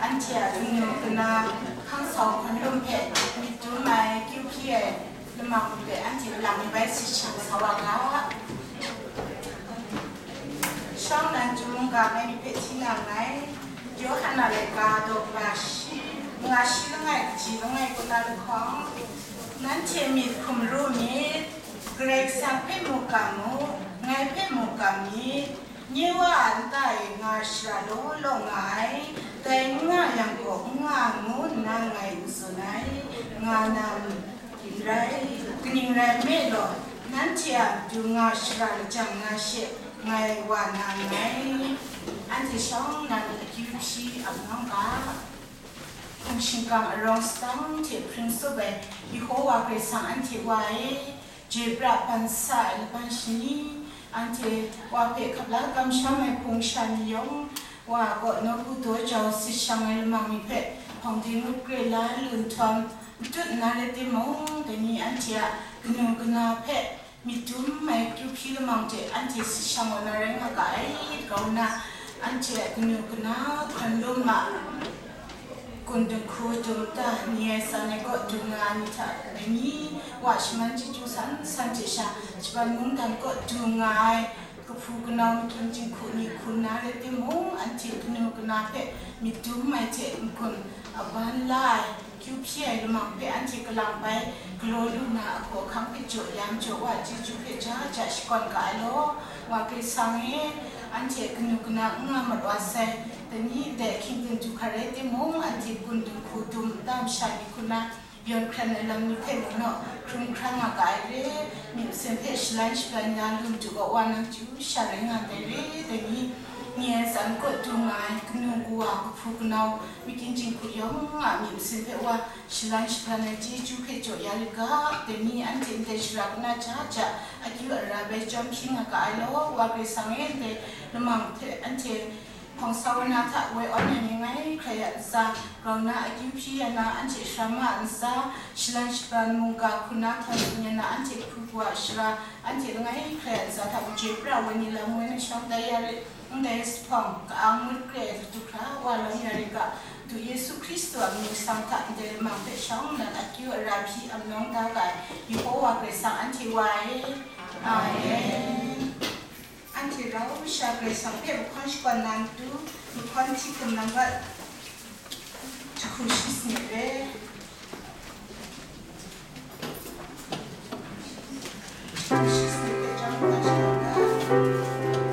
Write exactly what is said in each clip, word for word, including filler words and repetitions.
Anhte a kanu kana hkang sau hkun lum hpe myit dum ai, kyu hpyi ai lamang hpe anhte lang mi bai sit shang sa wa ga. Shawng nan Chyum mungga ngai ni hpe hti na nngai. Yawhan a laika daw kaba shi, nga shi langai kaji langai kaw na lahkawng, nanhte myit hkum ru myit, Karai Kasang hpe muk ga mu, ngai hpe muk ga myit, nye Wa a nta e nga shara law law nga ai, dai n nga yang gaw, n nga ngu nna ngai n tsun ai, nga na n rai, kaning rai nme law, nanhte a matu nga shara lajang na she, ngai wa na nngai. Anhte shawng nan akyu hpyi ap nang ga. Hpung shingkang arawng sadang hte hpring tsup ai Yehowa Karai Kasang anhte Wa e, je pra ban sa ai laban shani, anhte Wa hpe hkap la kamsham ai hpung sha ni yawng, Wa kaw nawku daw jau sit shang ai lamang ni hpe hpawng de ngut kre la lu nhtawm, matut nna rai timung, dai ni anhte a kanu kana hpe myit dum ai kyu hpyi lamang hte anhte sit shang wa na rai nga ga ai, grau nna, anhte a kanu kana hkun lum ma, kun dinghku dum ta ni ai san ai kaw du nga ai ni hta, dai ni Wa shaman chyeju san san hte sha, shaban mungdan kaw du nga ai kahpu kanau makyin jinghku ni hku nna rai timung, anhte kanu kana hpe myit dum ai hte n-gun aban la ai, kyu hpyi ai lamang hpe anhte kalang bai galaw lu na, ahkaw ahkang hpe jaw ya majaw, Wa chyeju hpe ja ja shakawn ga ai law, Wa Karai Kasang e, anhte kanu kana n nga mat wa sai, dai ni ndai hkying ting du hkra rai timung, anhte kun dinghku dum nta masha ni hku nna yawn hkran ai lam ni hpe mung naw hkrum hkra nga ga ai re, myit masin hpe shalan shabran ya lu matu gaw, Wa nang chyu sha rai nga ndai re, dai ni, ni ai san kaw du nga ai kanu kawa, kahpu kanau, makyin jinghku yawng a myit masin hpe Wa shalan shabran ai chyeju hpe jaw ya rit ga, dai ni anhte ndai shara kana ja ja akyu ara bai chyawm hpyi nga ga ai law, Wa Karai Kasang e, ndai lamang hte anhte hpawng sa wa na hta woi awn ai ni langai hkrai a ntsa, grau nna akyu hpyi ya na, anhte sara ma a ntsa, shalan shabran mungga hku na htawn tsun ya na, anhte hku kawa shara, anhte langai hkrai a ntsa hta machoi pra ai ni lam woi na shawng tai ya rit, ndai zuphpawng ka-ang ngut kre ai hkra wa lawm ya rit ga, du Yesu Hkristu a mying sang hta ndai lamang hpe shawng nnan akyu ara hpyi am nawng da ga ai Yehowa Karai Kasang anhte Wa e. Amen. Anhte rau sha Karai Kasang hpe mahkawn shakawn na matu, mahkawn hti hkum nang gat jahku shi sanit re. Jahku shi sanit hpe chyawm kata shakawn ga.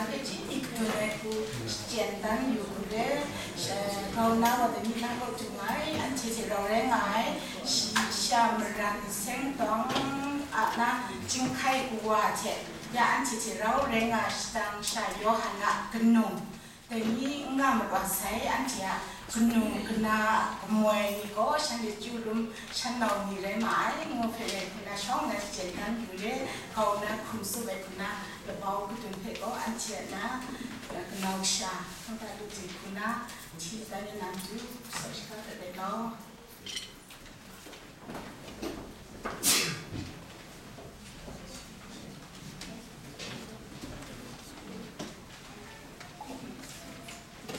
Hpe chyi ni kadun ai hku shachyen dan yu hku re, sha-, grau na wa ai ni nang kaw dung ai, anhte hte rau rai nga ai, shi sha maran seng dawng a na Jinghkai Kawa hte ya anhte hte rau rai nga ai, shadang sha Yawhan a kanu, dai ni n nga mat wa sai, anhte a kanu kana a kamoi ni gaw shanhte chyu rum shan nau ni rai ma ai, ngu hpe rai hku na shawng na shachyen dan yu re, grau na hkum tsup ai hku na, labau kadun hpe gaw anhte a na, kanau kasha, hkangga lu ting hku na, hti dan ya na matu, sau shaka dat ai gaw.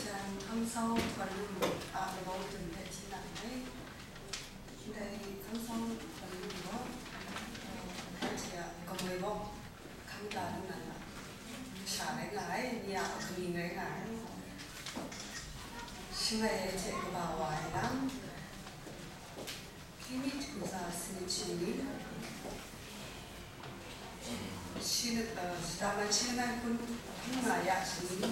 Jan hkang sau hkawm lu mu a, labau kadun hpe hti na ai. Ndai hkang sau hkawm lu gaw, anhte a kamoi gaw, hkang ga lu na, sha rai nga ai, ni a kaning rai nga ai. Shangai ai hte kaba wa ai lam, Hkying mi jahku tsa sanit shi ni, shi, uh, shata man shi langai hkun hpung nga ya shi ni,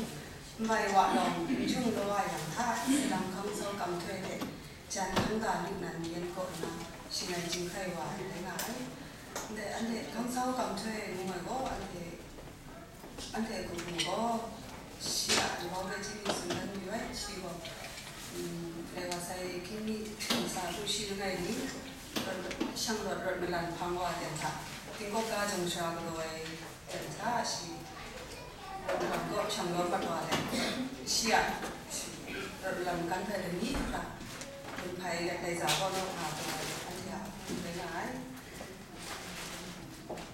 nmai wa lawng n jung law wa yang hta, salang hkang sau kam htoi hte jan hkang ga lu nan yen kaw nna, shangai Jinghkai Wa rai nga ai. Ndai anhte hkang sau kam htoi ngu ai gaw, anhte, anhte kabu gaw, shi a labau hpe hti mi tsun dan mayu ai, shi gaw, mm, rai wa sai, hkying mi jahku tsa hpung shi langai ni, shang rawt rawt malan hpang wa ai hta, tingkawk ga jawng sha galaw ai, Jan hta shi, rawt lam gaw shang lawm mat wa let, shi a, shi, rawt lam kan hpe lani hkra, gun hpai let, lai za gaw naw nga pru ai, anhte a hpung rai nga ai.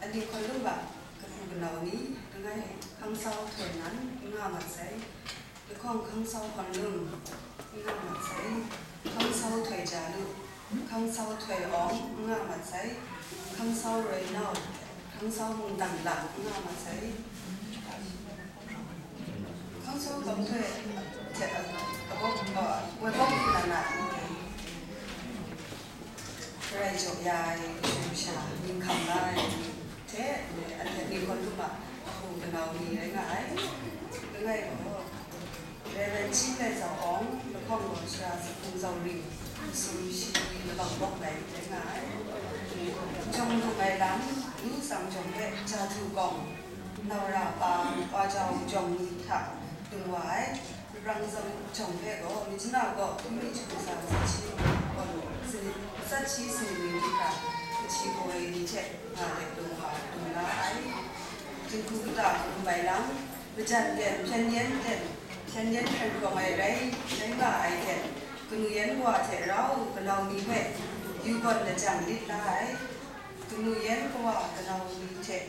Aning hkawn lung ga, kahpu kanau ni, langai hkang sau htoi nan n nga mat sai. Lahkawng hkang sau hkawm lung, n nga mat sai. Hkang sau htoi ja lu, hkang sau htoi awng, n nga mat sai. Hkang sau roi nau, hkang sau mungdan lam, n nga mat sai. Hkang sau kam htoi hte, a, a, a, a, woi bawk na na, Karai jaw ya ai, kashu kasha, ning hkam la ai, hte, anhte ni gaw lum a, hku kanau ni rai nga ai. Langai gaw, Reverend Chi Lai Zau Awng, lahkawng gaw Sara Zapu Zau Ring, masum shi labang bawk lai rai nga ai. Jawng dung ai lam, lu tsang jawng hpe ja htu kawng, Naura pa, wa jau jawng ni hta dung wa ai. Rang zang jawng hpe gaw, Myitkyina gaw hkying mi jahku tsa sanit shi gaw, sanit, sanit shi sanit ni hkra, kahti kaw ai ni hte nga let dung wa, dung la ai. Dinghku kata hkum bai lam, majan ten, hpyen yen ten, hpyen yen hkren hkawng ai rai, rai nga ai ten, kanu yen wa hte rau kanau ni hpe yu gawn lajang lit la ai. Kanu yen kawa kanau ni hte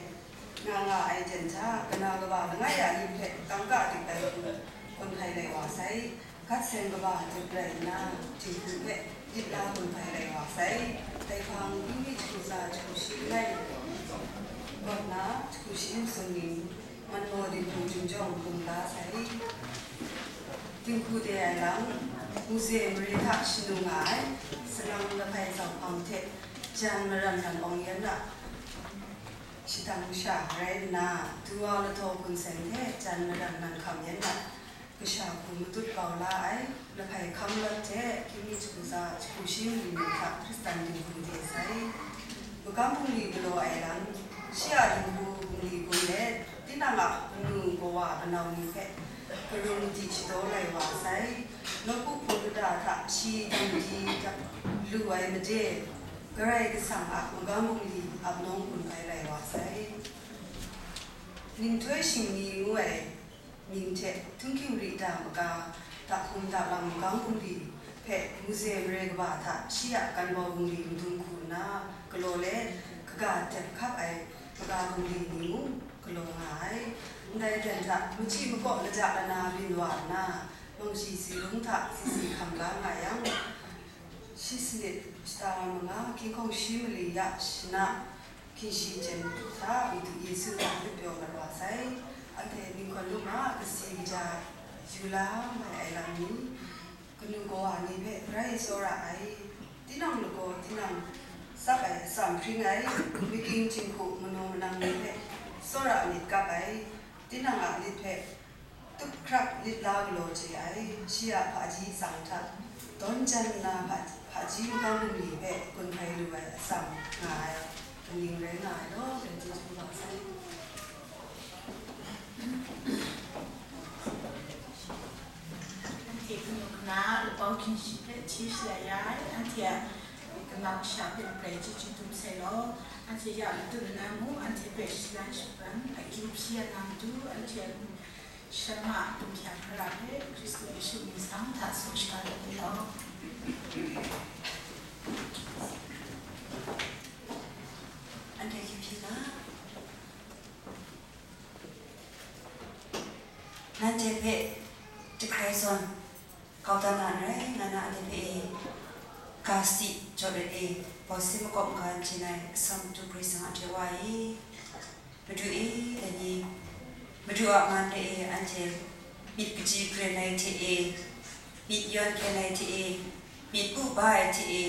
nga nga ai ten hta, kana kaba langai a ni hpe kangka dik ai hku, gun hpai lai wa sai. Gat seng kaba dut rai nna, Dinghku hpe lit la gun hpai lai wa sai. Dai hpang, hkying mi jahku tsa jahku shi langai, kaw nna jahku shi masum ning, man maw dinghku jung jawng bung la sai. Dinghku de ai lam, Muse mare hta shanu nga ai, salang lahpai zau hpang hte jan maran ran awng yan a, shadang sha rai nna, duwa lahtaw gun seng hte jan madan nan hkam yan a, kasha hku matut kau la ai, lahpai hkam lawt hte hkying mi jahku tsa jahku shi mali ni hta Hkristan dinghku de sai. Magam bungli galaw ai lam, shi a dinghku bungli gun let, tinang a kanu kawa kanau ni hpe karun di shadaw lai wa sai. Nawku hpung kata hta shi dang di lu ai made, Karai Kasang a magam bungli ap nawng gun hpai lai wa sai. Ninghtoi shingni ngu ai mying hte Htunghking Rita maga, Dakhum Dalam magam bungli hpe Muse mare kaba hta shi a Kanbau bungli madung hku nna galaw let, kaga dep hkap ai maga bungli ni mung galaw nga ai. Ndai ten hta machyi makaw laja lana byin wa nna, mangshi si rung hta si si hkam la nga yang, Shi sanit shata manga, King Kawng Shi mali ya shana, King Shi jen hta Madu Yesu hta lut pyaw mat wa sai. Anhte ninghkawn lum a kasi kaja yu la mai ai lam ni, kanu kawa ni hpe rai tsawra ai, tinang lagaw tinang tsap ai atsam hpring ai, making jinghku manaw manang ni hpe tsawra myit kap ai, Tinang a lit hpe tup hkrap lit la galaw chye ai, shi a hpaji tsang hta dawn jan nna hpa-, hpaji makam bungli hpe gun hpai lu ai atsam nga ai, kaning rai nga ai law, dai chyeju wa sai. Anhte kanu kana lapau ginshi hpe hti shalai ya ai, anhte a kanu kasha hpe grai chyeju dum sai law, anhte ya matut nna mung, anhte hpe shalan shapran, akyu hpyi ai nga matu, anhte a Shalama a dumsha hkra hpe Hkristu Yesu mying hta tsun shaga dat ai law. Anhte hkye hpyi ga. Nanhte hpe jahkrai zawn kau dan na n rai, ngai na anhte hpe e, ga si, jaw let e, bawsi makawp n-ga n chye ai, Asak Madu Karai Kasang a hte wa e. Madu e, dai ni, Madu a man re e, anhte myit kaji karen ai hte e, myit yawn hkyen ai hte e, myit u ba ai hte e,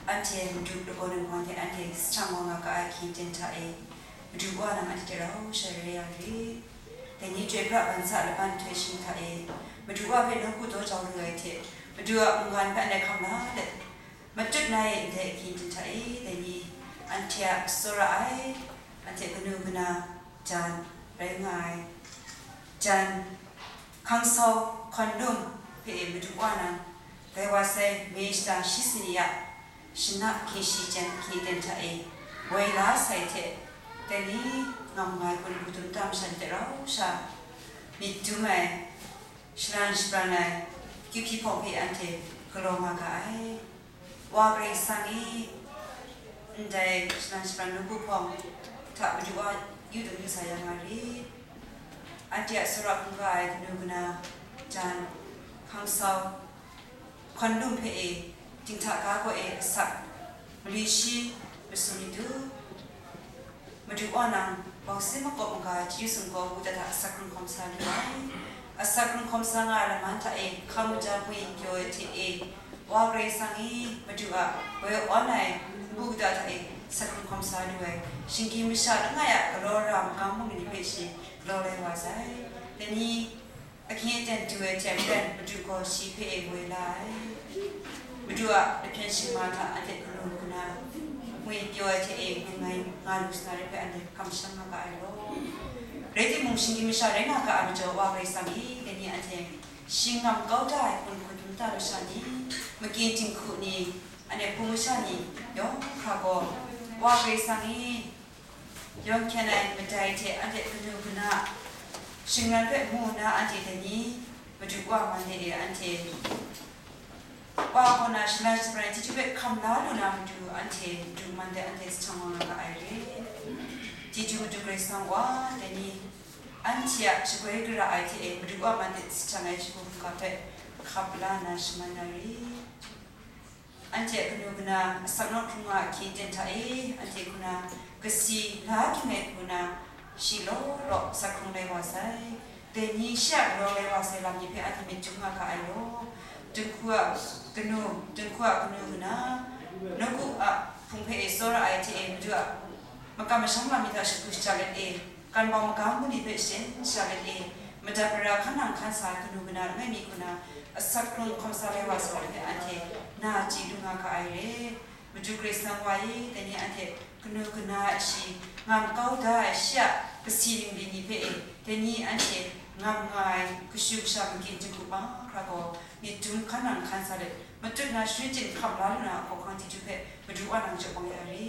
anhte Madu lagaw ningwang hte anhte sahtrang wa nga ga ai hkying ten hta e, Madu Wa nang anhte hte rau shai rai ya re. Dai ni, chyoi pra ban sa laban nhtoi shing hta e, Madu Wa hpe nawku daw jau lu ai hte, Madu a mungga hpe anhte hkam la let, matut na e ndai ahkying ten hta e, dai ni, anhte a tsawra ai, anhte kanu kana jan rai nga ai, jan hkang sau hkawn lum hpe e Madu Wa nang, dai wa sai, Mei shata shi sini a shana hkying shi jan hkying ten hta e woi la sai hte, dai ni, ngam nga ai hku n hku dum ta masha ni hte rau sha myit dum ai, shalan shapran ai, kyu hpyi hpawng hpe anhte galaw nga ga ai. Wa Karai Kasang e, ndai shalan shapran nawku hpawng hta Madu Wa yu dum yu sa ya nga re. Anhte a tsawra hkungga ai kanu kana jan hkang sau hkawn lum hpe e, dinghta ga gaw e asak, malwi shi, masum ni du, Madu Wa nang, bawsi makawp n-ga chyeju sumgaw ngu dat hta asak hkrung hkawm sa lu ai. Asak hkrung hkawm sa nga ai laman hta e, hkamu ja ngwi pyaw ai hte e, Wa Karai Kasang e, Madu a woi awn ai npu kata hta e asak hkrung hkawm sa lu ai. Shinggyim masha langai a galaw ra magam bungli ni hpe shi galaw lai wa sai. Dai ni, ahkying aten du ai hte maren Madu gaw shi hpe e woi la ai. Madu a lahpyen shingma hta anhte kanu kana ngwi pyaw ai hte e ngai nga lu sa na re hpe anhte kamsham nga ga ai law. Rai timung, shinggyim masha rai nga ga ai majaw, Wa Karai Kasang e, dai ni anhte shi ngam kau da ai hku n hku dum ta masha ni, makyin jinghku ni, anhte hpung masha ni yawng hkra gaw, Wa Karai Kasang e, yawn hkyen ai madai hte anhte kanu kana shingran hpe mu nna, anhte dai ni Madu Wa man de e anhte Wa kaw na shalan shapran ai chyeju hpe hkam la lu na matu, anhte Madu man de anhte sahtrang wa nga ga ai re. Chyeju Madu Karai Kasang Wa, dai ni anhte a shagoi gara ai hte e Madu Wa man de sahtrang ai shagu hkungga hpe hkap la nna shaman na re. Anhte kanu kana asak nawk hkrung nga ahkying ten hta e, anhte hku na kasi la hkying ai hku na shi law law asak hkrung lai wa sai. Dai ni shi a galaw lai wa sai lam ni hpe anhte myit dum nga ga ai law. Dinghku a kanu, dinghku a kanu kana, nawku a hpung hpe e tsawra ai hte e, Madu a makam masham lam ni hta shadu shaja let e, kan bau magam bungli hpe shaden shaja let e, madat mara hkan nang hkan sa ai kanu kana langai mi hku na, asak hkrung hkawm sa lai wa sa ai hpe anhte na chye lu nga ga ai re. Madu Karai Kasang Wa e, dai ni anhte kanu kana a shi, ngam kau da ai shi a kasi ningli ni hpe e, dai ni anhte ngam nga ai kashu kasha makyin jinghku mahkra gaw, myit dum hkan nang hkan sa let, matut na sharin chying hkam la lu na a hkawhkang chyeju hpe Madu Wa nang jaw bang ya re.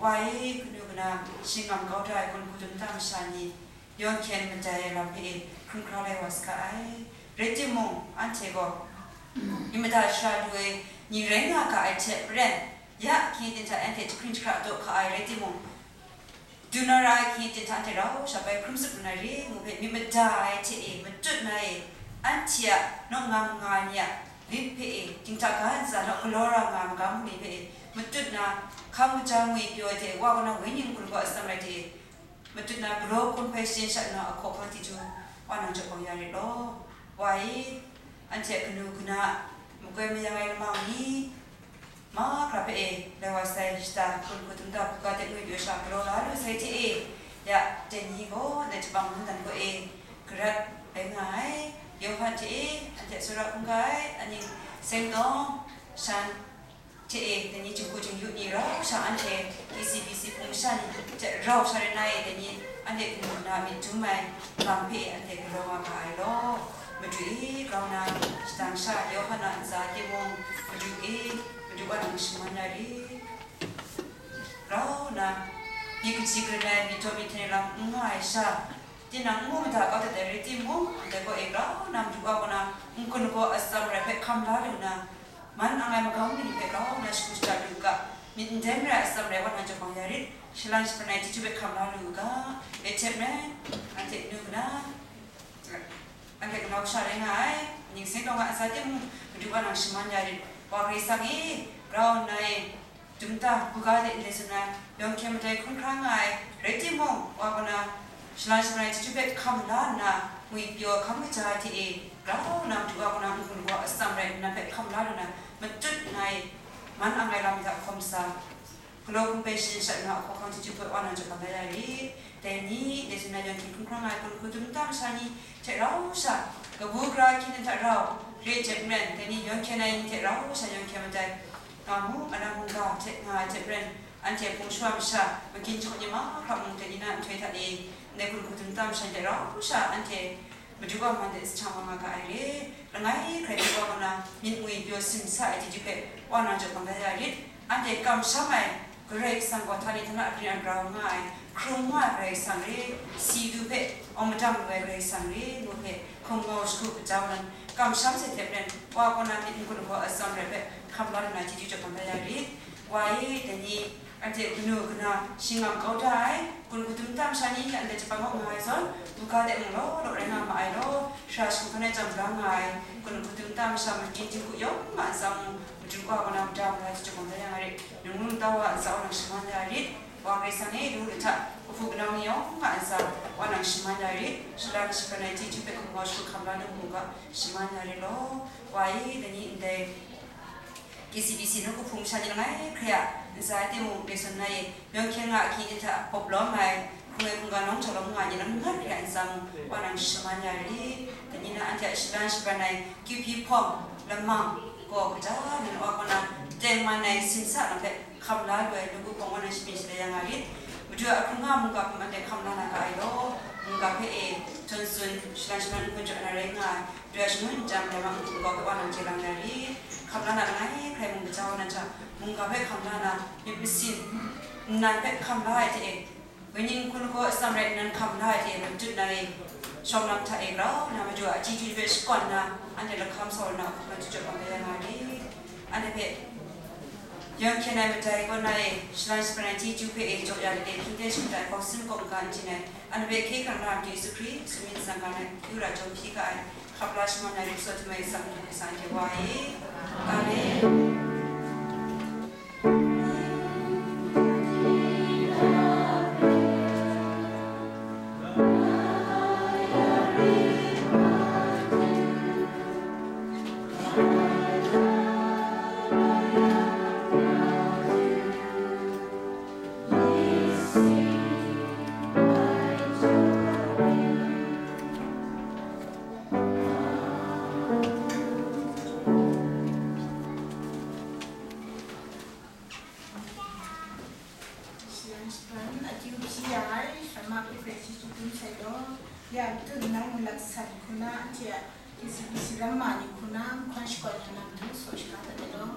Wa e, kanu kana shi ngam kau da ai hku n hku dum ta masha ni, yawn hkyen madai ai lam hpe e hkrum hkra lai wa saga ai. Rai timung, anhte gaw myit mada shara lu ai ni rai nga ga ai hte maren, ya ahkying ten hta anhte jahkring jahkra daw hka ai rai timung, du na ra ai ahkying ten hta anhte rau sha bai hkrum tsup lu na re ngu hpe myit mada ai hte e matut na e, anhte a nawk ngam nga ai ni a lit hpe e, dinghta ga ntsa nawk galaw ra nga ai magam bungli hpe e matut na, hkamu ja ngwi pyaw ai hte Wa kaw na wenyi n-gun gaw atsam rai hte e, matut na galaw hkun hpai shaden sha nna a hkawhkang chyeju Wa nang jaw bang ya rit law. Wa e, anhte kanu kana makoi mayang ai lamang ni mahkra hpe e, lai wa sai shata hkun hku dum da hku ga de ngwi pyaw sha galaw la lu sai hte e, Ya, dai ni gaw ndai Jabang mungdan kaw e garat rai nga ai, Yawhan hte e anhte tsawra hkungga ai, aning Sengtawng Shan hte e, dai ni jinghku jingyu ni rau sha anhte K C B C hpung masha ni hte rau sha rai na e, dai ni anhte kanu na myit dum ai lam hpe anhte galaw nga ga ai law. Madu e, grau na shadang sha Yawhan a ntsa timung, Madu e, Madu a nang shaman ya rit. Grau na, myit kaji karen ai, myit daw myit hten ai lam n nga ai sha, tinang n mu mada kau dat ai rai timung, ndai kaw e grau na Madu a kaw na n-gun lagaw atsam rai hpe hkam la lu na, man ang ai magam ni hpe grau na shagu shada lu u ga, myit n dai mare ai atsam rai wa na jaw bang ya rit, shalan shaban ai chyeju hpe hkam la lu u ga, Etchetmen, anhte nu na, anhte kanau kasha rai nga ai, ning seng taw nga ai sha timung, Madu a nang shaman ya rit, wa Karai Kasang e, grau nna e, dum nta, buga de ndai tsun ai, yawng hkyen madai hkrum hkra nga ai, rai timung, wa kaw na, shalan shaban ai chyeju hpe hkam la nna, ngwi pyaw hkam kaja ai hte e, grau nna Madu a kaw na n-gun lagaw atsam rai nna hpe hkam la lu na, matut nna e, man ang ai lam hta hkawm sa, galaw hkum hpe sharin shat nna, ahkaw ahkang chyeju hpe wa nang jaw bang da ya rit. Dai ni, dai tsun ai yawng hkyen hkrum hkra nga ai, hkun hku dum nta masha ni hte rau sha, kabu gara hkying hta rau, re jep maren, dai ni yawng hkyen ai ni hte rau sha yawng hkyen madai, nga mu, alang mungga hte nga ai jep maren, anhte hpung shawa masha, magyin jaw ni mahkra mung, dai ni na nhtoi hta e, ndai hkun hku dum nta masha ni hte rau sha, anhte Madu a man de sahchang wa nga ga ai re. Langai hkrai hte wa kaw na, myit ngwi pyaw simsa ai chyeju hpe wa nang jaw bang da ya rit. Anhte kamsham ai Karai Kasang gaw htani htana byin ai grau nga ai, hkrung nga ai Karai Kasang re, si du hpe awng madang lu ai Karai Kasang re, ngu hpe hkum ngau shagu kajau nan, kamsham sai hte maren, wa kaw na myit n-gun lagaw atsam rai hpe hkam la lu na chyeju jaw bang da ya rit. Wa e, dai ni, anhte kanu kana shingngam kau da ai, hkun hku dum nta masha ni anhte Jabang kaw nga ai zawn, buga de mung law law rai nga ma ai law, sara shagu hkan e jam bra nga ai, hkun hku dum nta masha magyin jinghku yawng a ntsa mung, Madu a kaw na mada mara chyeju bang da ya nga rit, ningnu ningtau a ntsa wa nang shaman ya rit, wa Karai Kasang e, lu lu hta, kahpu kanau ni yawng a ntsa wa nang shaman ya rit, shalan shaban ai chyeju hpe hkum ngau shagu hkam la lu mu ga, shaman ya rit law. Wa e, dai ni ndai K C B C nawku hpung masha ni langai hkrai a ntsa ai timung, dai tsun na e, yawng hkyen nga ahkying hta hpawp lawm ai, hkrung ai hkungga nawng jaw lawm nga ai ni langai hkrai a ntsa mung, wa nang shaman ya rit. Dai ni na anhte a shalan shaban ai, kyu hpyi hpawm, lamang, gaw kaja nan wa kaw na, tengman ai simsa lam hpe hkam la lu ai, nawku hpawng wa nang shamyi shalai ya nga rit. Madu a hkrung nga mungga hpe anhte hkam la na ga ai law, mungga hpe e, htawn tsun, shalan shaban n-gun jaw na rai nga ai, Madu a shangun n-jam, laman n-gun lagaw hpe wa nang chye lang ya rit. Hkam la na langai hkrai mung kaja wa na hta, mungga hpe hkam la na, myit masin nnan hpe hkam la ai hte e, wenyin hkun lagaw atsam rai nnan hkam la ai hte e, matut na e, shawng lam hta e grau nna, Madu a chyeju hpe shakawn nna, anhte lahkam sa wa na, hkam la chyeju bang da ya nga rit. Anhte hpe yawng hkyen ai madai kaw na e, shalan shaban ai chyeju hpe e jaw ya let e, hkying ten shingkang ai, bawng sin makawp n-ga n-jen ai, anhte hpe hkye hkrang na Yesu Hkristu myit tsang ga na, akyu ra jawm hpyi ga ai, hkap la shaman ai, Khrista htum ai asak Madu Khrista anhte wa e. Amen. Shalan shaban akyu hpyi ya ai, Sharma Khrista Yesu htum sai law, ya matut nang ngu laksan hku na, anhte a K C B C ramma ni hku na, nhkwan shakawn hkra na matu, saw shaga dat ai law.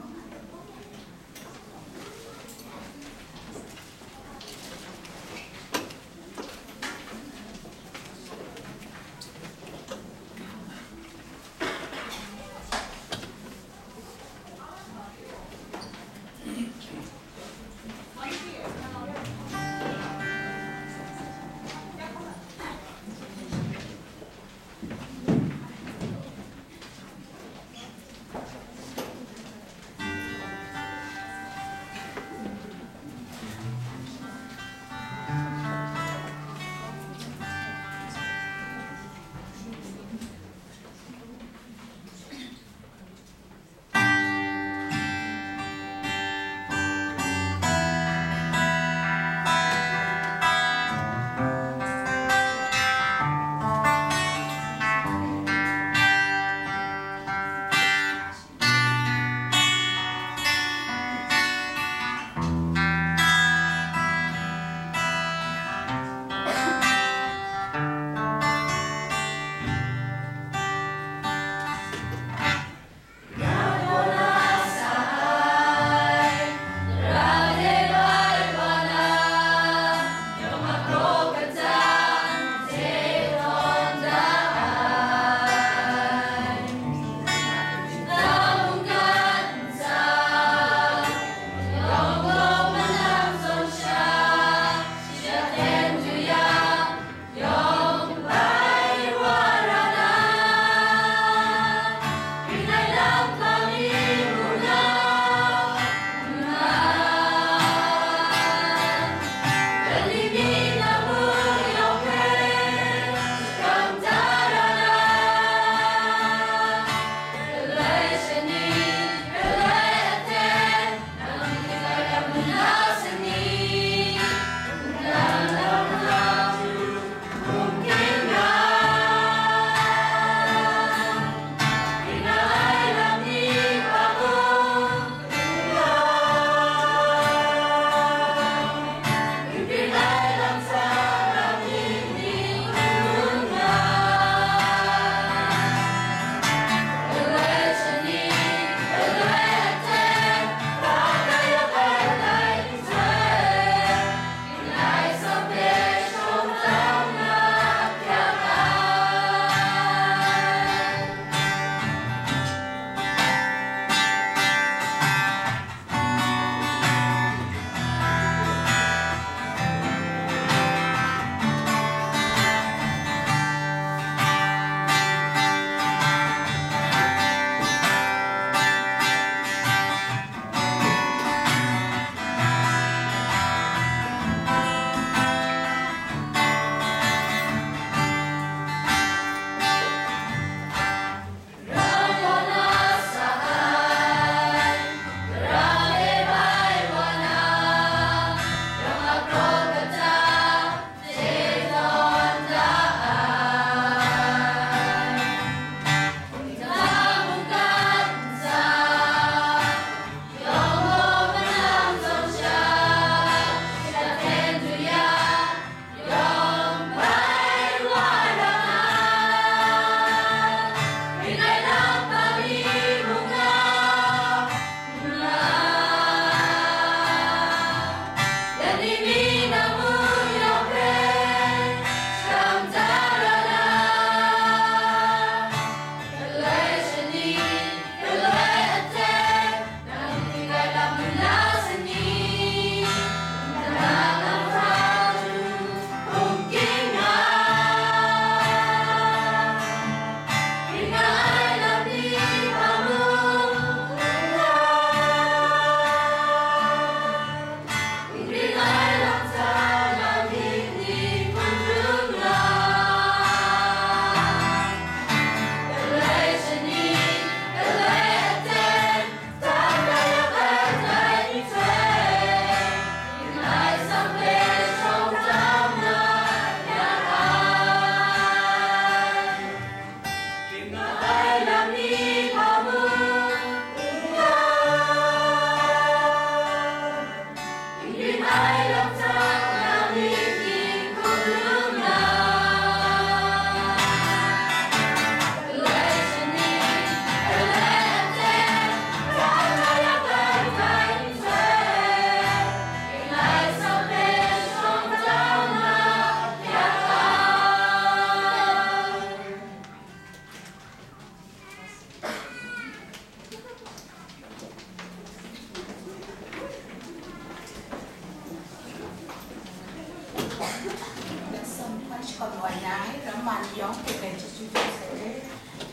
Ai, ramma ni yawng hpe dai chyeju dum sai re.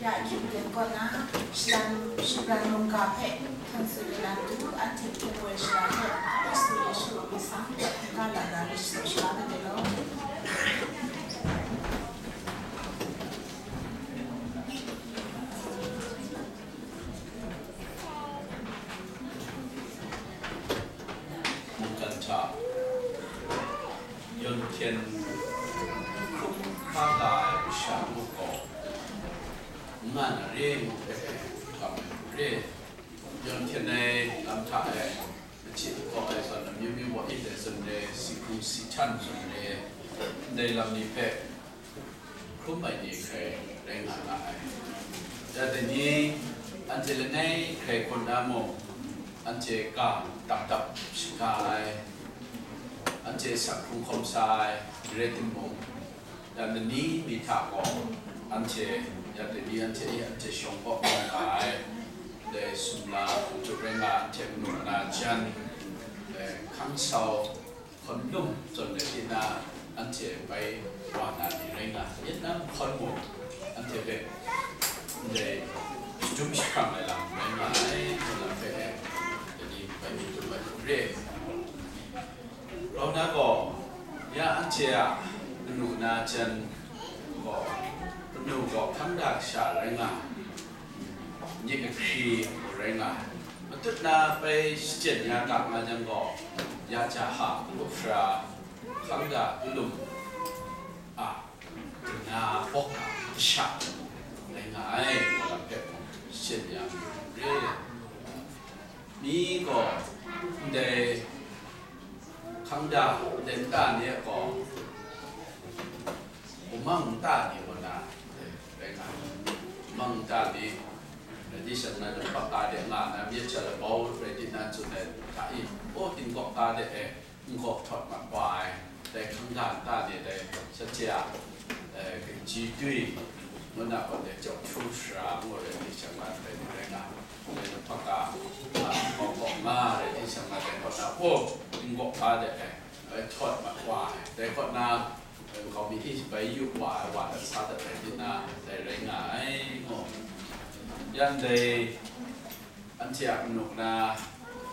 Ya, Hkyen Yen kaw na, Shipran, Shipran mungga hpe hkyen tsun ai lam tu, anhte hpung woi shara hpe, Hkristu Yesu a myit sang hta hkungga lara ni shadaw sha ai de law. Mungkan hta yawn hkyen hkrum hkra nga ai masha muk gaw, n nga na re ngu hpe, kam ai hku re. Yawn hkyen ai lam hta e, machyi lakaw ai zawn, amyu myu wa it ai zawn re, si hkrung si htan zawn re, ndai lam ni hpe hkrum ai ni hkrai rai nga nga ai. Ya dai ni, anhte langai hkrai hkawn na mung, anhte ga dap dap shaga ai, anhte sak hkrung hkawm sa ai, rai timung, ya lani mi hta gaw, anhte, ya dai ni anhte e anhte shawng kaw nga nga ai, dai sumla hkum htup rai nga, anhte manu na jan, dai hkang sau, hkawn lum zawn rai di na, anhte bai wa na ni rai nga, yet na hkawn mung, anhte hpe ndai shadum jahprang ai lam rai nga ai, ngu lam hpe e, dai ni bai myit dum ai hku re. Grau na gaw, ya anhte a manu na jan gaw, manu gaw hkang da kasha rai nga, myit kahkri gaw rai nga, matut na bai shachyen ya ga nga jang gaw, ya ja ha, hkrup sara, hkang da, tulum a, dana bawk a, kasha rai nga ai, ngu lam hpe mung shachyen ya re. Mi gaw ndai hkang da, ndai nta ni a gaw, Wumang nta ni gaw na, rai nga, wumang nta ni, rai di sha na, nang hpa ka de nga na, myit sha labau rai di na, tsun ai hta i, o, tingkawk ka de e, nkaw htawt mat wa ai, dai hkang da nta ni, dai shanhte a, eh, kaji dwi, ngu na gaw dai jau hkru sara ngu rai di sha na, dai ni rai nga, dai nang hpa ka, a, nkaw kawk nga rai di sha na, dai kaw na, o, tingkawk ka de e, bai htawt mat wa ai. Dai kaw na, nkau mi hte bai yup wa ai wa dat sa dat ai, tinang dai rai nga ai, mu. Yan dai, anhte a manu na,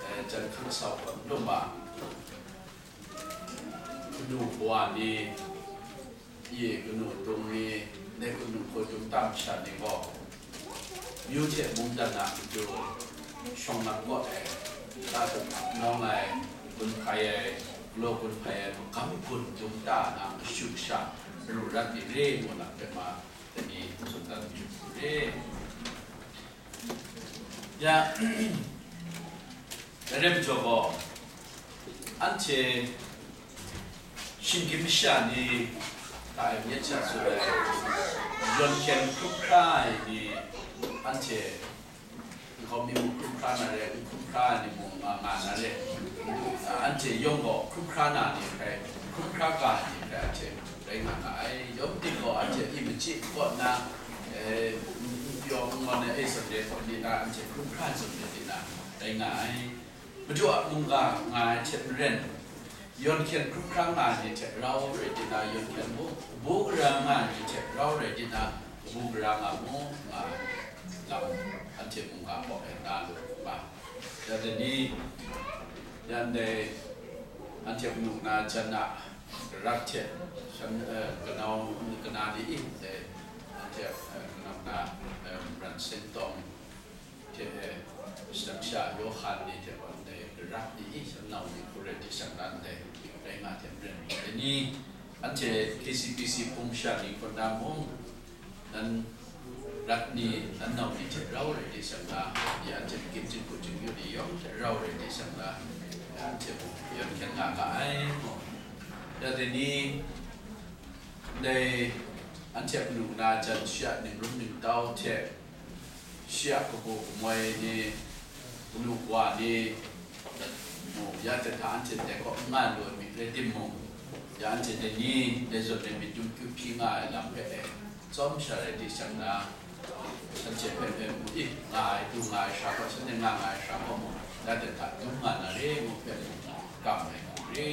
eh, jan hkang sau hkawt n lum a, kanu kawa ni, ye kanu dung ni, ndai kanu hkau dung tam sha ni gaw, myu hte mungdan a matu shawng lam kaw ai, ta dung nawng ai, gun hpai ai, galaw gun hpai ai, magam gun dum ta na mashu sha, maru rat ni re ngu na hpe ma, dai ni tsun dan yu re. Ya, dai rai majaw gaw, anhte shinggyim masha ni hta e myit sha tsun ai, yawn hkyen hkrum hkra ai ni, anhte nkau mi mung hkrum hkra na re, n hkrum hkra ai ni mung nga nga na re, anhte yawng gaw hkrum hkra na ni hkrai, hkrum hkra ga ai ni hkrai anhte rai nga nga ai. Yawng ting gaw anhte i machyi kaw nna, eh, n, n pyaw n ngawn ai e zawn re gaw ni na, anhte hkrum hkra ai zawn re di na rai nga ai. Madu a mungga nga ai hte maren, yawn hkyen hkrum hkra nga ai ni hte rau rai di na, yawn hkyen bu, bu gara nga ai ni hte rau rai di na, bu gara nga mu, nga lam anhte mungga kaw e na lu ma. Ya dai ni, yan dai, anhte manu na jan a, garat hte, shan, eh, kanau, kana ni i, dai, anhte, eh, kanau na, eh, ran seng tawng, hte e, shadang sha Yawhan ni hte gaw ndai garat ni i, shangnau ni hku rai di shang na ndai rai nga hte maren, dai ni anhte K C P C hpung masha ni hkawn na mung, nan rat ni, nan nau ni hte rau rai di shang na, ya anhte makim jinghku jingyu ni yawng hte rau rai di shang na, ya anhte mung yawn hkyen nga ga ai mu. Ya dai ni, ndai anhte manu na jan shi a ningrum ningtau hte, shi a kabu kamoi ni, kanu kawa ni, mu, ya hte hta anhte ndai kaw n nga lu ai myit rai timung, ya anhte dai ni, dai zawn e myit dum kyu hpyi nga ai lam hpe e, tsawm sha rai di shang na, shanhte hpe hpe mu i, nga ai, du nga ai sha gaw, shanhte nga nga ai sha gaw mu, ya hte hta dum nga na re ngu hpe mu, kam ai hku re.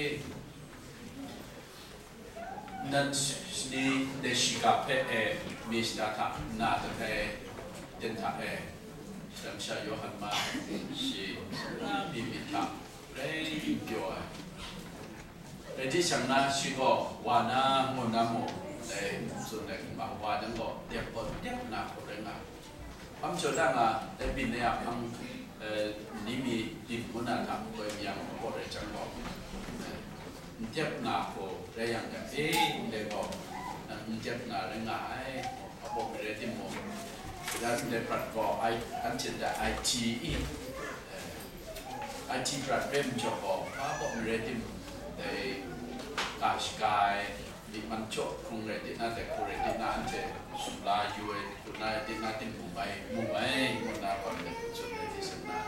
Nan shani dai shiga hpe e, mi shada hta nna dat ai ten hta e, Shadang sha Yawhan ma shi na mi myit hta rai yu pyaw ai. Rai di shang na, shi gaw wa na, ngu na mu, dai tsun ai hkrum a, wa jang gaw dep gaw dep na hku rai nga. Hpang jaw da nga, dai byin ai a hpang, eh, ni mi dim ngu na hta koi mi yang, hpaw rai jang gaw, eh, n dep nga hku rai yang, eh, ndai gaw, eh, n dep nga rai nga ai, hpaw mi rai timung, dan ndai prat gaw, ai, anhte ndai I T e, eh, I T prat rai majaw gaw, hpaw mi rai timung, dai ga shaga ai, Myi man jaw hkrung rai di na, dai hku rai di na, anhte sumla yu ai hku na, di na, ting mu mai, mu mai, ngu na, gawn de tsun rai di sa na,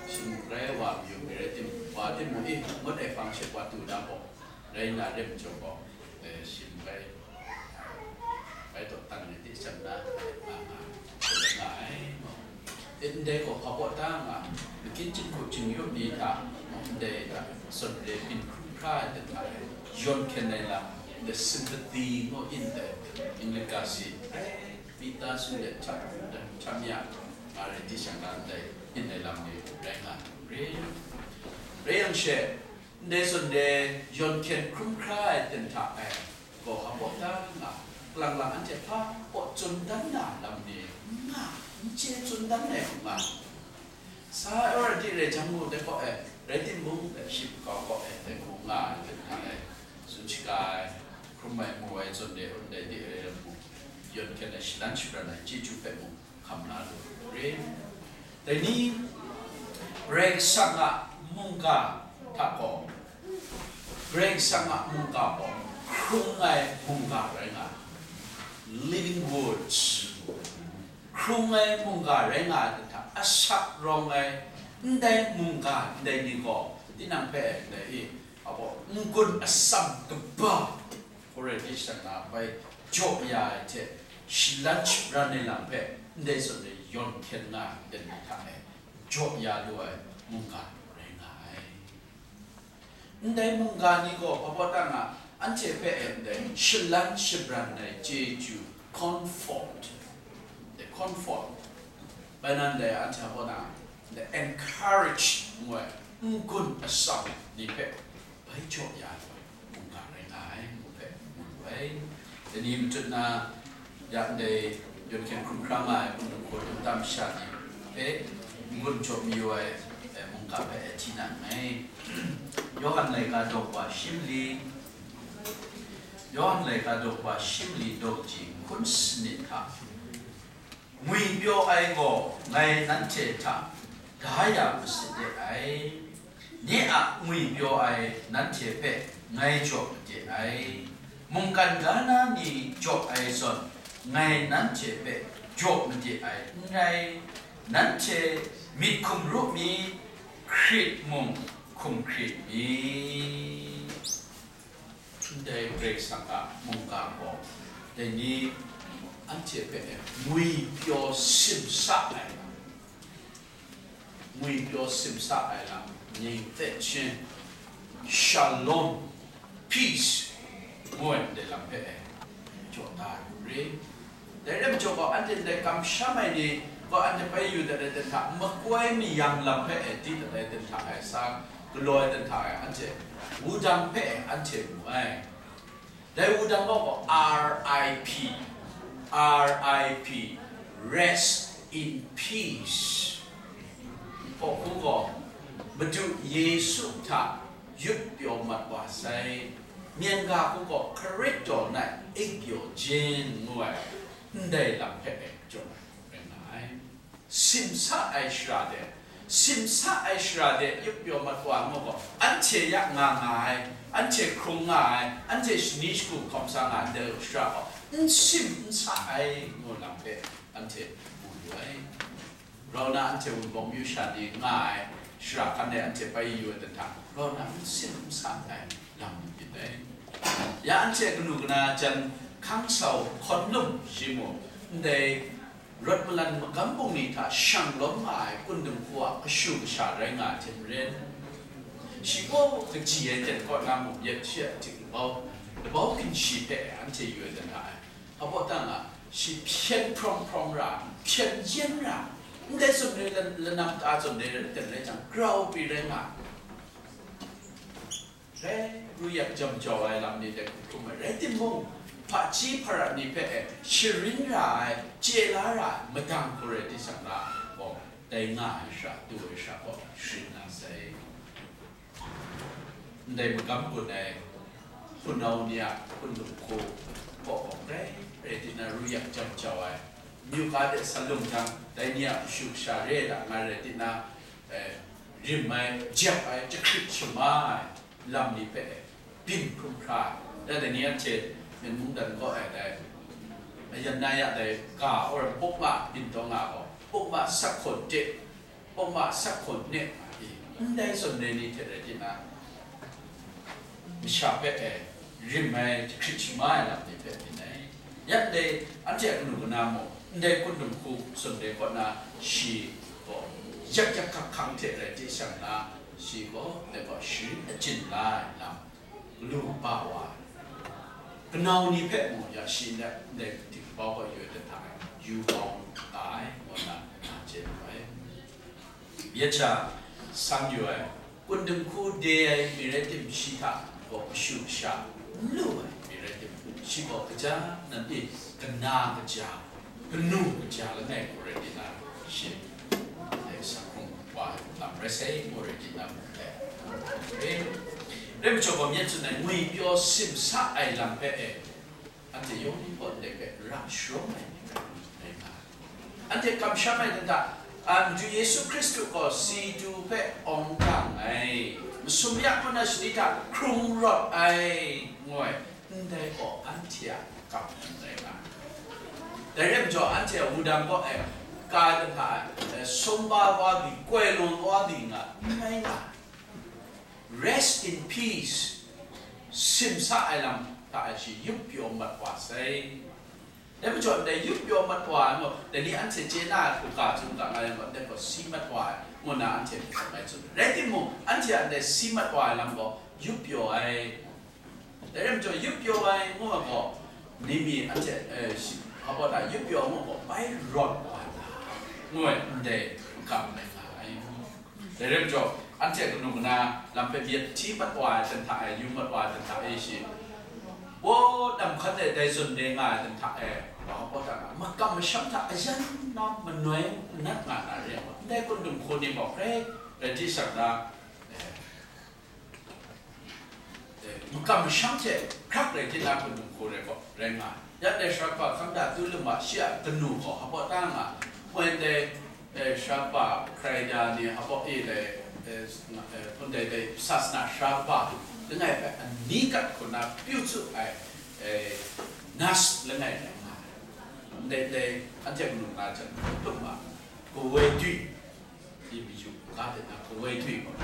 shi muk rai wa mayu mi rai tim, wa tim mu i, ngut ai hpang she wa tu na gaw, rai na rim jaw gaw, eh, shi muk rai, rai taw tan rai di sa na, nga nga, nga ai, Ndai gaw hpa baw ta nga, makin jinghku jingyum ni hta, ndai hta, zawn re byin hkrum hkra ai hta e, yawn hkyen ai lam, the sympathy ngu in dai, English ga si, mita su let hta, hta mya, nga rai di shang na ndai, in ai lam ni rai nga, rai, rai yang she, Ndai zawn re yawn hkyen hkrum hkra ai ten hta e, gaw hpa baw ta nga, kalang lang anhte hpa baw tsun dan na lam ni n nga, n chye tsun dan ai hku nga. Sa ai wa rai di rai jang mu, dai hpaw e, rai timung, dai ship kau hpaw e, dai hku nga ai ten hta e, tsun shaga ai, hkrum ai mu ai zawn re un dai di ai lam mu, yawn hkyen ai shalan shabran ai chyeju hpe mu, hkam na lu re. Dai ni, Karai Kasang a mungga hta gaw, Karai Kasang a mungga gaw, hkrung ai mungga rai nga ai, living words, hkrung ai mungga rai nga ai hta, asak rawng ai, ndai mungga, ndai ni gaw, tinang hpe, ndai i, abaw, n-gun atsam kaba, Hkoi rai di shang na bai jaw ya ai hte, shalan shabran ai lam hpe ndai zawn e yawn hkyen nga ai ten ni hta e jaw ya lu ai mungga rai nga ai. Ndai mungga ni gaw hpa baw ta nga, anhte hpe e ndai shalan shabran ai chyeju, comfort, the comfort, bai nan dai anhte hpa baw ta nga, the encourage ngu ai n-gun atsam ni hpe bai jaw ya lu ai mungga rai nga ai, ngu hpe mu lu ai. Dai ni matut na, ya ndai yawn hkyen hkrum hkra nga ai hpung hkum hkrum tam sha ni hpe n-gun jaw mayu ai, eh, mungga hpe e hti na nngai. Yawhan laika daw wa shi mali, Yawhan laika daw wa shi mali daw kaji hkun sanit hta, Ngwipyaw ai gaw ngai nanhte hta da ya masit de ai, nye a ngwipyaw ai nanhte hpe ngai jaw made ai, mungkan ga na ni jaw ai zawn, ngai nanhte hpe jaw made ai n rai, nanhte myit hkum ru mi, hkrit mung hkum hkrit mi. Ndai Karai Kasang a mungga gaw, dai ni anhte hpe ngwipyaw simsa ai lam, ngwipyaw simsa ai lam, ning hte shalom, peace, ngu ai ndai lam hpe e, jaw da ai hku ri. Dai rai majaw gaw, anhte ndai kamsham ai ni gaw, anhte bai yu dat ai ten hta, makoi mayam lam hpe e di dat ai ten hta e sa, galaw ai ten hta e, anhte wudang hpe e anhte mu ai. Dai wudang gaw, gaw R I P, R I P, rest in peace. Hkawhku gaw, Madu Yesu hta yut pyaw mat wa sai, myen ga hku gaw, hkarit daw nai ik pyaw jin, ngu ai, ndai lam hpe e jaw ai rai nga ai. Simsa ai shara de, simsa ai shara de yup pyaw mat wa ngu gaw, anhte ya nga nga ai, anhte hkrung nga ai, anhte shani shagu hkawm sa nga ai ndai shara gaw, n sim n sa ai ngu lam hpe anhte mu lu ai. Rau na anhte Wunpawng myu sha ni nga ai shara hkan e anhte bai yu ai dan hta, rau na n sim n sa ai lam myit dai. Ya anhte kanu kana jan hkang sau hkawn lum shi mu, ndai rawt malan magam bungli hta shang lawm nga ai kundum hku a kashu kasha rai nga ai hte maren, shi gaw kaji ai ten kaw na muk yet shi a htik bau, Labau ginshi hpe anhte yu ai dan ra ai. Hpa baw tang a, shi hpyen hprawng hprawng ra, hpyen yen ra, ndai zawn re lan-, lanam ta zawn re rai ten rai jang, grau pyi rai nga ai. Rai, ru yak jam jau ai lam ni dai hkrum ai. Rai timung, hpaji hparat ni hpe e sharin ra ai, chye la ra ai, madang hku rai di shang la, gaw, dai nga ai shara, du ai shara gaw sharin na sai. Ndai magam gun ai hpunau ni a hpundung hku gaw, gaw rai, rai di na, ru yak jam jau ai, myu ga de sa lung jang, dai ni a kashu kasha re ai da nga rai di na, eh, rim ai, jep ai, jahkrit shama ai lam ni hpe byin hkrum hkra ai. Dai, dai ni anhte Myen mungdan kaw ai dai, ayan na ya dai ga, or pukma byin taw nga gaw, pukma sak hkawn de, pukma sak hkawn ne, ndai zawn re ni hte rai di na, masha hpe e rim ai, jahkrit shama ai lam ni hpe byin ai. Yan dai, anhte a kanu kana mung, ndai hpundung hku zawn re kaw na, shi gaw yak yak hkak hkang hte rai di shang na, shi gaw dai gaw sharin achyin la ai lam, galu kaba wa ai. Kanau ni hpe mung ya shi ndai, ndai htingpau gaw yu ai dan hta e, yu bau nga ai, ngu na, na chye lu ai. Yet sha, san yu ai, hpundung hku de ai mi rai tim, shi hta gaw kashu kasha n lu ai mi rai tim, shi gaw kaja nan pyi, kana kaja, kanu kaja langai hku rai di na, shi dai sa hkrung wa ai lam rai sai, ngu rai di na, mu ai. Rai majaw gaw, myit tsun ai, ngwipyaw simsa ai lam hpe e, anhte yawng ni gaw ndai hpe ra sharawng ai ni rai, rai nga ai. Anhte kamsham ai dan hta, a, Madu Yesu Hkristu gaw si du hpe awng dang ai, masum ya kaw na shani hta hkrung rawt ai, ngu ai, ndai gaw anhte a kam rai nga ai. Dai rai majaw, anhte a wudang kaw e, ka ai dan hta e, sumba wa di, koi lawm wa di nga n rai nga ai. Rest in peace, simsa ai lam hta e shi yup pyaw mat wa sai. Dai majaw, ndai yup pyaw mat wa ai gaw, dai ni anhte chye na ai hku ga htum ga nga yang gaw, ndai gaw si mat wa ai, ngu na anhte myit hkrum ai tsun. Rai timung, anhte a ndai si mat wa ai lam gaw yup pyaw ai. Dai rai majaw, yup pyaw ai ngu ai gaw, ni mi anhte, eh, shi, hpa baw hta yup pyaw ai ngu gaw, bai rawt wa ai, ngu ai, ndai n kam rai nga ai. Dai rai majaw, anhte kanu kana lam hpe myit hti mat wa ai dan hta e, yu mat wa ai dan hta e shi, gaw, dam hkan e dai zawn re nga ai dan hta e, wa gaw dan a, makam masham hta ayan na manoi nat nga na re ai gaw, ndai hpundung hku ni gaw hkrai rai di shang na, eh, eh, makam masham hte hkrak rai di na hpundung hku rai gaw, rai nga ai. Ya dai sara kaba hkang da tu lum a, shi a kanu gaw hpa baw ta nga, moi dai, eh, sara kaba hkrai da ni hpa baw e dai, eh, s-, eh, hpun dai dai sasana sara kaba langai hpe ani kat hku na pyu tsu ai, eh, nas langai rai nga ai. Ndai dai anhte kanu na jan hpun lum a, kawoi dwi, Yu, yu, ga de na, kawoi dwi gaw.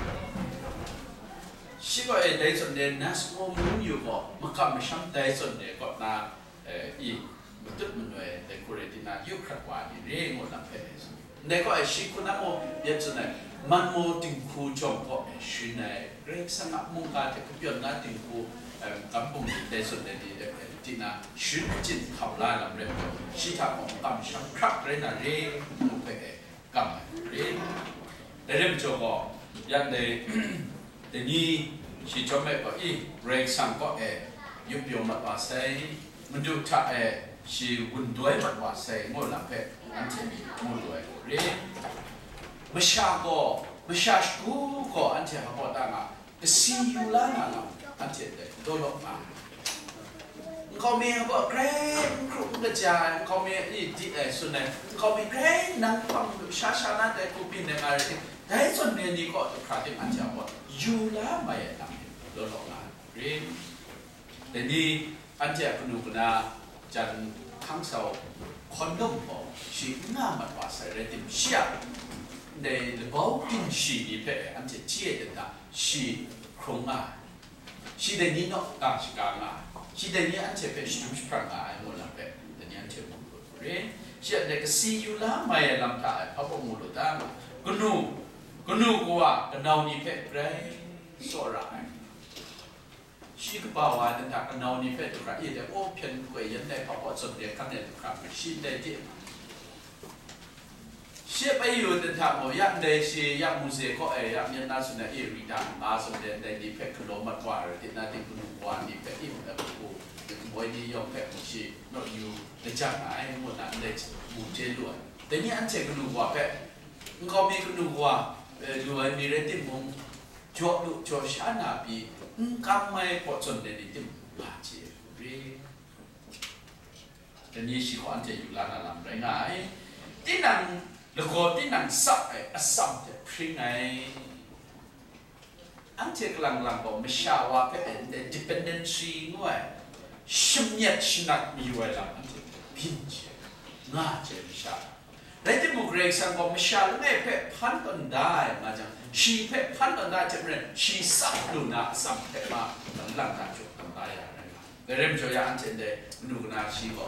Shi gaw e, dai zawn re, nas ngu mu yu gaw, makam masham dai zawn re kaw na, eh, i, matut manoi, dai hku rai di na, yu hkrat wa ni re, ngu lam hpe, ndai gaw e, shi hku na mung, myit tsun ai, man maw dinghku jawng gaw e, sharin ai, Karai Kasang a mungga hte kapyawn na dinghku, em, kam bungli, dai zawn re ni, eh, di na, sharin kachyin hkam la ai lam rai, shi hta gaw, makam masham hkrak rai na re, ngu hpe e, kam ai hku ri. Dai rai majaw gaw, yan dai, dai ni shi chyawm ai gaw, i, Karai Kasang kaw e yup pyaw mat wa sai, Madu hta e shi wun doi mat wa sai, ngu lam hpe anhte mu lu ai hku ri. Masha gaw, masha shagu gaw anhte hpa baw ta nga, kasi yu la na lam, anhte dai daw law nga ai. Nkau mi gaw grai n hkru n kaja ai, nkau mi ni dit ai tsun ai, nkau mi grai nang hpang lu sha sha na dai hku byin ai nga rai, dai zawn re ni gaw, du hkra ting anhte a gaw yu la mai ai lam, daw law nga ai. Dai ni, anhte a kanu kana jan hkang sau hkawn lawm gaw, shi n nga mat wa sai rai tim, shi a ndai labau ginshi ni hpe anhte hti ai dan hta, shi hkrung nga ai. Shi dai ni naw ga shaga nga ai. Shi dai ni anhte hpe shadum jahprang nga ai, ngu lam hpe dai ni anhte mu lu ai hku ri. Shi a ndai kasi yu la mai ai lam hta e hpa baw mu lu ta nga, kanu, kanu kawa kanau ni hpe grai tsawra ai. Shi kaba wa ai dan hta kanau ni hpe du hkra, i de, o, hpyen koi yan dai hpa kaw zawn de hkan ai du hkra, shi ndai de. Shi bai yu dan hta mung, ya ndai shi, ya mu ze kaw ai, ya myit na tsun ai, i ri da, nga zawn de ndai ni hpe galaw mat wa ai, rai di na, ting kanu wa ni hpe, i, hku, boi ni yawng hpe, shi naw yu lajang nga ai, ngu na ndai mu chye lu ai. Dai ni anhte kanu wa hpe, nkau mi kanu wa, eh, lu ai mi rai timung, jaw lu, jaw sha na pyi, n kam ai kaw zawn de ni tim nga chye u ri? Dai ni shi gaw anhte yu la na lam rai nga ai. Tinang lagaw, tinang sap ai atsam hte hpring ai. Anhte kalang lang gaw masha wa hpe ndai dependency ngu ai, shamyet shanat mayu ai lam anhte byin chye, nga chye masha. Rai timung, Karai Kasang gaw masha langai hpe hpan tawn da ai nga jang, shi hpe hpan tawn da ai hte maren, shi sap lu na atsam hpe ma lang lang hta jaw tawn da ya rai nga. Dai rai majaw, ya anhte ndai manu kana shi gaw,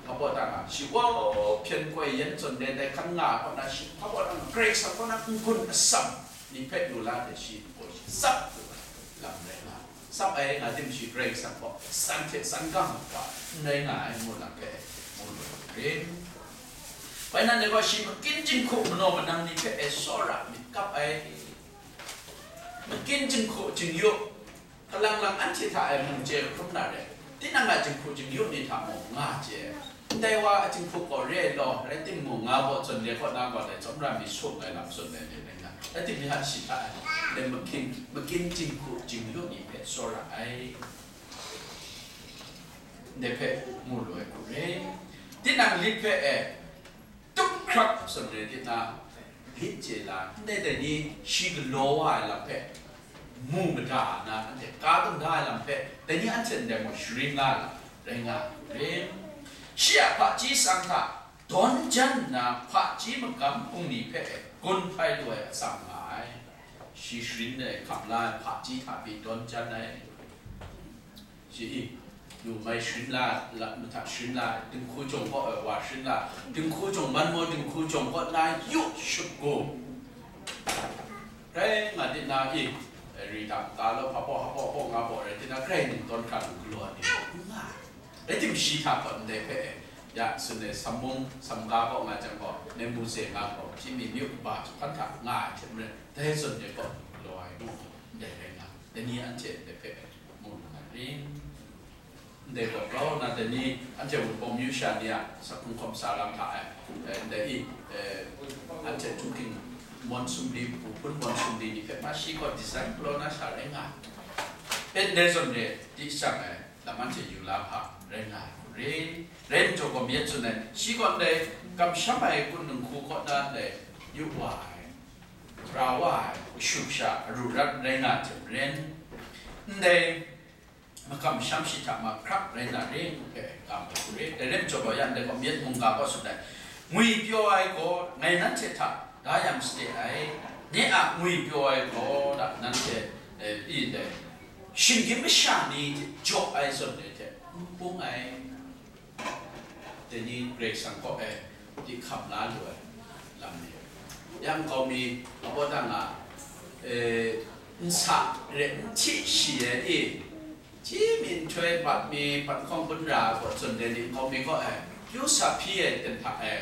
hpa baw ta nga, shi gaw hpyen koi yan zawn de ndai hkan nga ai kaw na, shi hpa baw ta nga, Karai Kasang kaw na n-gun atsam ni hpe lu la de, shi gaw shi tsap lu ai lam rai nga, tsap ai nga tim shi Karai Kasang gaw san hte san gang wa n rai nga ai ngu lam hpe mu lu rim. Bai nan de gaw shi makin jinghku manaw manang ni hpe e tsawra myit kap ai, makin jinghku jingyu, kalang lang anhte hta e mung chye hkrum na re, tinang a jinghku jingyu ni hta mung nga chye. Ndai wa a jinghku gaw re ai law, rai timung, nga gaw zawn de kaw na gaw dai tsawmra mi sum ai lam tsun ai ni rai nga, rai timung, shi hta e dai makin, makin jinghku jingyu ni hpe tsawra ai, ndai hpe mu lu ai hku re. Tinang lit hpe e, tup hkrap tsun rai di na, lit chye la, ndai dai ni shi galaw wa ai lam hpe mu mada na, anhte ka dum da ai lam hpe, dai ni anhte ndai mung sharin nga ai lam rai nga ai rim. Shi a hpaji tsang hta dawn jan nna, hpaji magam hpung ni hpe gun hpai lu ai atsam nga ai. Shi sharin ai hkam la ai hpaji hta pyi dawn jan ai. Shi i, yu mai sharin la, la, mahta sharin la, dinghku jawng kaw ai wa sharin la, dinghku jawng man maw, dinghku jawng kaw na yu shup gu. Rai nga di na i, ri dam ta law, hpa baw, hpa baw, hpa baw nga baw rai di na, grai ning tawn hkra lu galaw ai ni gaw n nga ai. Rai tim, shi hta gaw ndai hpe, ya, tsun ai, Samung, Samga kaw nga jang gaw, Membuze nga gaw, Jimmy myu kaba jahpan hta nga ai hte maren, dai zawn de gaw galaw ai mu, ndai rai nga, dai ni anhte ndai hpe mu lu na ring? Ndai gaw grau nna, dai ni anhte Wunpawng myu sha ni a sakhung hkawm sa lam hta ai, eh, ndai i, eh, anhte Chungking Mawn Sumli, Pu Hpun Mawn Sumli ni hpe ma shi gaw design galaw na sha rai nga ai. E, ndai zawn re, di shang ai lam anhte yu la hpa rai nga ai hku ri. Rai njaw gaw, myit tsun ai, shi gaw ndai kamsham ai kun dinghku kaw na ndai yu wa ai, ra wa ai, kashu kasha aru rat rai nga ai hte maren, ndai makamsham shi hta mahkrak rai na re ngu hpe ga mu re. Dai rai majaw gaw, ya ndai gaw myit mungga gaw tsun ai, ngwipyaw ai gaw ngai nanhte hta da yang sade ai, nye a ngwipyaw ai gaw da nanhte, eh, pyi ndai, shinggyim masha ni hte jaw ai zawn ni hte n bung ai. Dai ni Karai Kasang kaw e di hkam la lu ai lam ni, yang nkau mi, abaw dang a, eh, nsa re n hti shi ai i, ji mi nhtoi bat mi, bat hkawng gun ra ai kaw tsun dai ni nkau mi kaw e, kyu sa hpyi ai ten hta e,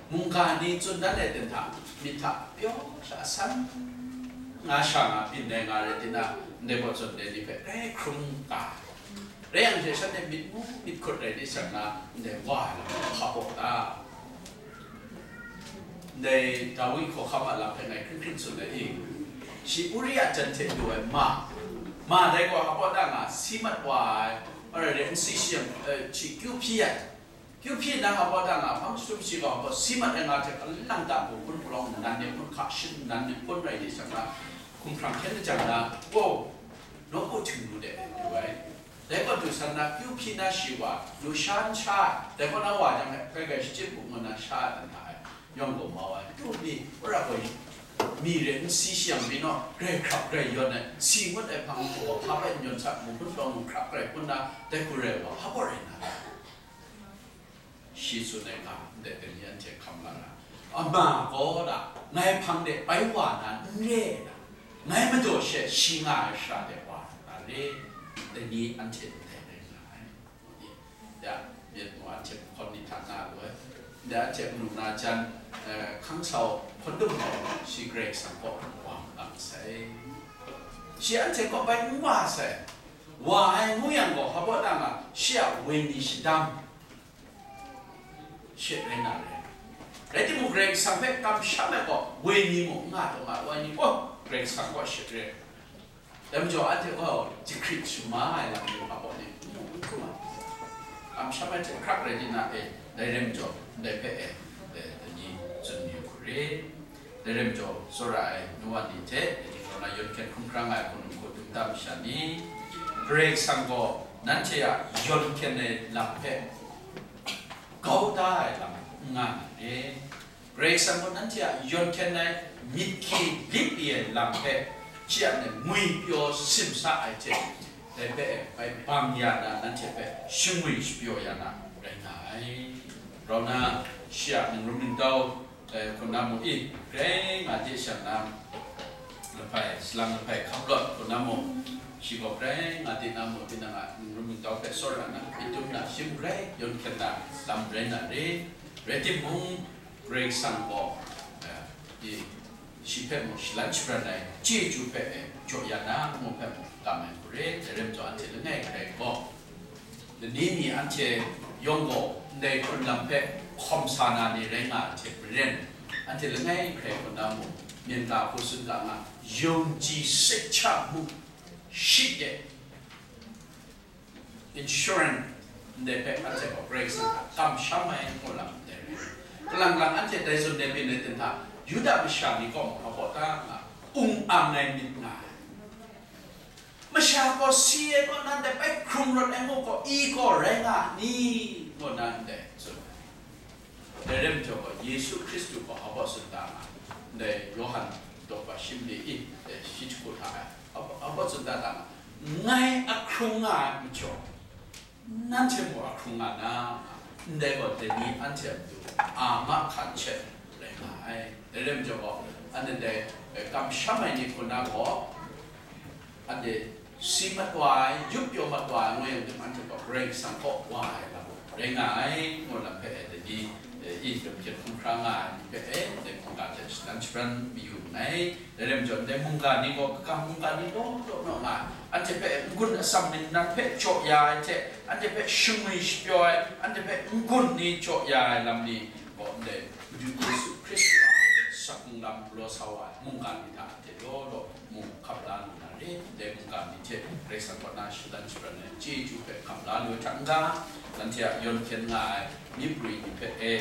mungga ni tsun dan ai ten hta, myit hta pyaw sha san nga sha nga byin ai nga rai di na, ndai kaw tsun dai ni hpe grai hkrum ga ai. Rai yang hte shanhte myit mu myit hkut rai di shang na, ndai wa ai lam hpa baw ta? Ndai Dawi hkawhkam a lam hpe ngai hkring hkring tsun ai i, shi Uria jan hte lu ai ma, ma dai gaw hpa baw ta nga, si mat wa ai, arai rai nsi shi yang, eh, shi kyu hpyi ai. Kyu hpyi nna hpa baw ta nga, hpang jahtum shi gaw hpa baw si mat ai nga hte kalang ta mu hpun palawng nnan ni hpun hka shin nnan ni hpun rai di shang na, hkumhkrang hkyen lajang na, gaw, nawku htingnu de du ai. Dai gaw du san na, kyu hpyi na shi wa, lu sha n sha ai, dai gaw na wa jang, grai grai shachyen bu ngu na sha ai dan hta ai, yawng gaw mau ai, kyu mi, wora gaw, mi re n si shi yang mi naw, grai hkrap grai yawn ai, si ngut ai hpang gaw, hpa bai n yawn sat, mu hpun palawng mu hkrap grai hpun na, dai hku rai wa, hpa baw rai na. Shi tsun ai ga, ndai dai ni anhte hkam la na, ama gaw da, ngai hpang de bai wa na n re ai, ngai madaw she shi nga ai shara de wa na re, ni anhte ndai rai nga ai. Ya, myit mu anhte hpawt ni hta na lu ai. Ndai anhte manu na jan, eh, hkang sau hpawt dum gaw, shi Karai Kasang kaw wa makang sai. Shi anhte kaw bai n wa sai. Wa ai ngu yang gaw, hpa baw na nga, shi a wenyi shadang she rai na re. Rai timung, Karai Kasang hpe kamsham ai gaw, wenyi mung n nga taw nga ai ni gaw, Karai Kasang kaw she re. Dai majaw, anhte gaw jahkrit shama ai lam ni hpa baw ni n mu n hkrum ai. Kamsham ai hte hkrak rai di na e, dai rai majaw, ndai hpe e, e, dai ni tsun yu hku re. Dai rai majaw, tsawra ai nu wa ni hte, dai ni kaw na yawn hkyen hkrum hkra nga ai hku num hku dum da masha ni, Karai Kasang gaw nanhte a yawn hkyen ai lam hpe kau da ai lam n nga myit re. Karai Kasang gaw nanhte a yawn hkyen ai myit hkyi lip i ai lam hpe, shi a myit ngwi pyaw simsa ai hte, dai hpe bai bang ya na, nanhte hpe shingwi shapyaw ya na rai nga ai. Rau na, shi a ningrum ningtau, eh, hku na mu i, grai nga de shang na, lahpai, salang lahpai hkap lawt hku na mu, shi gaw grai nga de na mu, tinang a ningrum ningtau hpe tsawra na, myit dum na, shi mung grai yawn hkyen na lam rai na re. Rai timung, Karai Kasang gaw, eh, i, shi hpe mung shalan shabran ai chyeju hpe, eh, jaw ya na, ngu hpe mung kam ai hku re, dai rai majaw, anhte langai hkrai gaw, lani ni anhte yawng gaw ndai hkrun lam hpe hkawm sa na ni rai nga ai hte maren, anhte langai hkrai gaw na mung, myen ga hku tsun ga nga, yungji sek cha mu shi de, insurance ndai hpe anhte gaw Karai Kasang hta kamsham ai ngu lam ndai rai. Kalang lang anhte dai zawn de byin ai ten hta, Yuda masha ni gaw mung hpa baw ta nga, ung ang ai myit nga ai. Masha gaw si ai kaw nan dai bai hkrung rawt ai ngu gaw, i gaw rai nga ni? Ngu na ndai tsun ai. Dai rai majaw gaw, Yesu Hkristu gaw hpa baw tsun ta nga, ndai Yawhan daw hpa shi mali i, dai shi jahku hta e, hpa baw tsun ta ta nga, ngai a hkrung nga ai majaw, nanhte mung a hkrung nga na, ndai gaw dai ni anhte a matu a mahkan hte rai nga ai. Dai rai majaw gaw, anhte dai, eh, kamsham ai ni hku na gaw, anhte si mat wa ai, yup pyaw mat wa ai, ngu yang dum anhte gaw Karai Kasang kaw wa ai lam rai nga ai, ngu lam hpe e, dai ni, eh, i dum hkyen hkrum hkra nga ai ni hpe e, dai mungga hte shalan shabran mayu nngai. Dai rai majaw, ndai mungga ni gaw, kakam mungga ni law law naw nga ai, anhte hpe n-gun atsam myit nan hpe jaw ya ai hte, anhte hpe shingwi shapyaw ai, anhte hpe n-gun ni jaw ya ai lam ni gaw, ndai Madu Yesu Hkristu a sakung lam galaw sa wa ai mungga ni hta anhte law law mung hkap la lu na re. Dai mungga ni hte Karai Kasang kaw na shalan shabran ai chyeju hpe hkap la lu ai hta n-ga, nanhte a yawn hkyen nga ai myi prwi ni hpe e,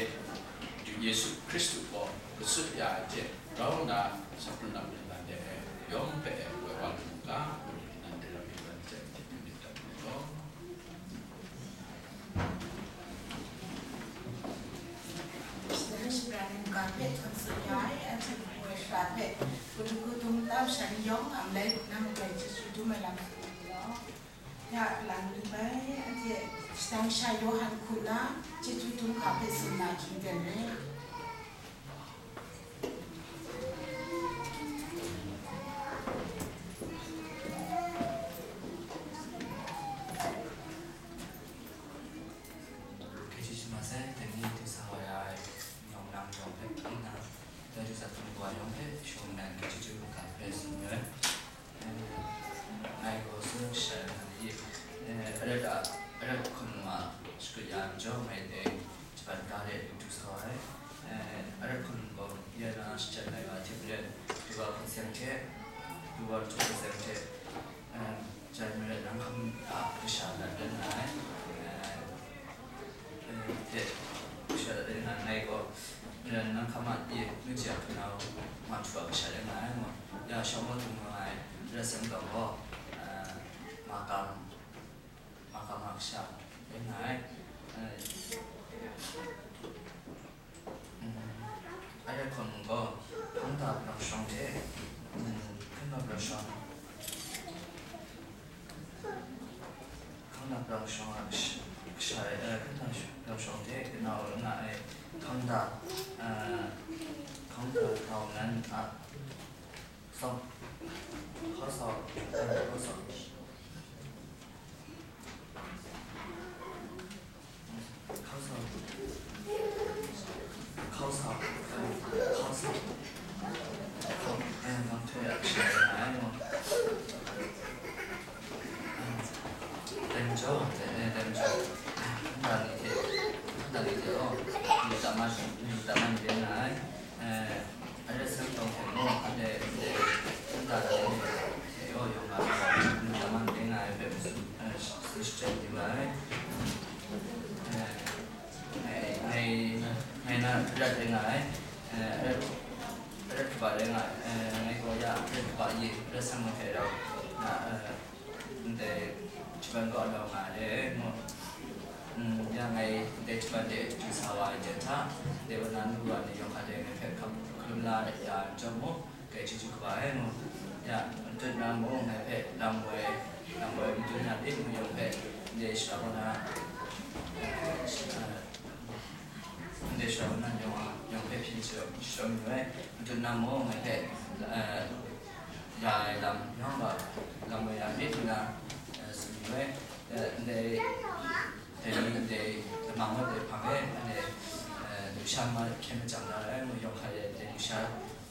Madu Yesu Hkristu gaw matsut ya ai hte rau nna, saprun lam ningnan de ai yawng hpe e woi wa lu mu ga, ngu nna nanhte lam yawng ai hte myit dat ai law. Shara shara mungga hpe htawn tsun ya ai, anhte hpung ai shara hpe, hku dum hku dum tam shan yawng a malai nang gaw chyeju dum ai lam tsun ai law. Ya, lang ni bai, anhte shadang sha Yawhan hku na, chyeju dum hka hpe tsun na hkying ten rai. Hkye chyeju ma sai, dai ni du sa wa ya ai, yawng nang yawng hpe, tinang, dai du sa hpung wa yawng hpe, shawng nnan hkye chyeju ga hpe tsun ai. Ngai gaw tsun sha na ni, eh, arat a, arat hkun ma shakut ya majaw, ngai dai jaban ga de du sa wa ai. Eh, arat hkun gaw ya na shachyen ai ga hte maren, du wa hpung seng hte, du wa hpung seng hte, eh, Chyai maren nang hkam a kasha lat rai nga ai, eh, eh, hte kasha lat rai nga ai gaw, eh, nang hkam a, eh, nu hte a hpunau, madu a kasha rai nga ai, ngu, ya, shawng wa htung nga ai, rat seng gaw, eh, makam, makam a kasha rai nga ai, eh, Mm, arai hkawng gaw, hkang da palawng shawng hte, mm, hkang da palawng shawng, hkang da palawng shawng a kasha, kasha, eh, hkang da palawng shawng hte kanau nga ai, hkang da, eh, hkang da hkau nan a, sau, hkau sau, eh, hkau sau. ခေါင်းဆောင်၊ ခေါင်းဆောင်၊ ခေါင်းဆောင်၊ ခေါင်း၊ အဲ၊ ခေါင်းထွဲရ၊ အဲ၊ ခေါင်း၊ အဲ၊ တိုင်ကျော်၊ အဲ၊ တိုင်ကျော်၊ အဲ၊ ဒါလေးထဲ၊ ဒါလေးထဲ၊ အော်၊ ဒီတမန်၊ ဒီတမန်တွေနဲ့၊ အဲ၊ အဲ့ဒါဆန်းတောင်ထဲမှာအဲ့ဒါအဲ့ဒါအဲ့ဒါရောရောမှာဒီတမန်တွေနဲ့ပဲဆူရှ်ချက်တွေပါအဲအဲအဲအဲနာပြတ်တဲ့ငါအဲအဲ့ဒါအဲ့ဒါပါတဲ့ငါအဲငါကိုရအဲ့ဒါပါရေးအဲ့ဒါဆန်းမထဲတော့ငါအဲ Ndai chuban kaw lawng nga ai re, ngu. Mm, ya ngai ndai chuban de du sa wa ai jan hta, ndai wana nu wa ni yawng hkra de ngai hpe hkam hkalum la ya ai chyawm mung, dai chyeju kaba ai, ngu. Ya, n tut na mung, ngai hpe lam woi, lam woi n tsun ya lit, ngu yawng hpe, ndai shara kaw na, eh, shara, Ndai shara kaw na yawng a, yawng hpe hpyi shadawn, shadawn yu ai, n tut na mung, ngai hpe, eh, ra ai lam yawng ga, lam woi ya myit nna, eh, tsun yu ai. Eh, ndai, dai ni ndai lamang mat ai hpang e, anhte, eh, lusha ma hkyen majan da ai, ngu yawng hkra e, ndai lusha,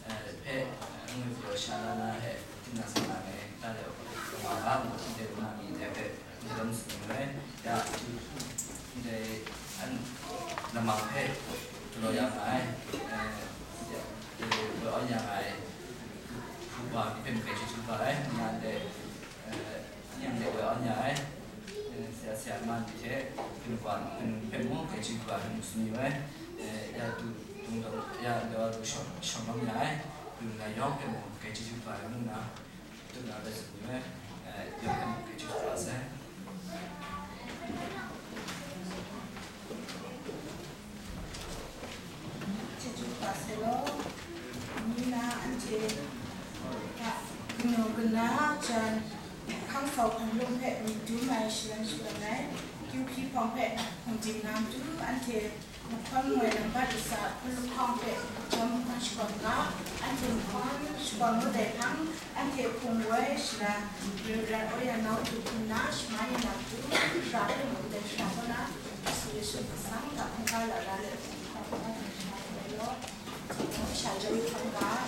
eh, hpe, eh, ngu galaw sha la na hte, tinang sa na ngai, ta de, wa ga, ngu ndai lamang ni ndai hpe, Ndai lam tsun yu ai, ya, ndai an lamang hpe galaw ya nga ai, eh, ya, eh, woi awn ya nga ai, hpu wa ni hpe makai chyeju kaba ai, nna ndai, eh, yang de woi awn ya ai, eh, sara sara man ni hte, hpyen wa, hpyen hpe mung makai chyeju kaba ai hpe tsun yu ai, eh, ya, du, dung dawng, ya, ndai wa du shawng, shawng lawm ya ai, du nna yawng hpe mung makai chyeju kaba ai ngu nna, Tut na bai tsun yu ai, eh, yawng hpe mung hkrit chyeju kaba sai. Chyeju kaba sai law, ni na anhte hta kanu kana jan hkang sau hkang lung hpe myit dum ai shalan shadawn ai, kyu hpyi hpawng hpe hpungdim na matu anhte Mahkawn ngoi nambat ntsa hpun lahkawng hpe jawm hkan shakawn ga, anhte mahkawn shakawn ngut ai hpang, anhte hpung woi shana, Mari rai woi ya nau htu hpun na, shama yin na matu, shara hpe mung dai shara kaw na, Yesu Yesu hpung sang, ga hpung ga la la le, hpung hkawng hpung dai shara hpe rai law.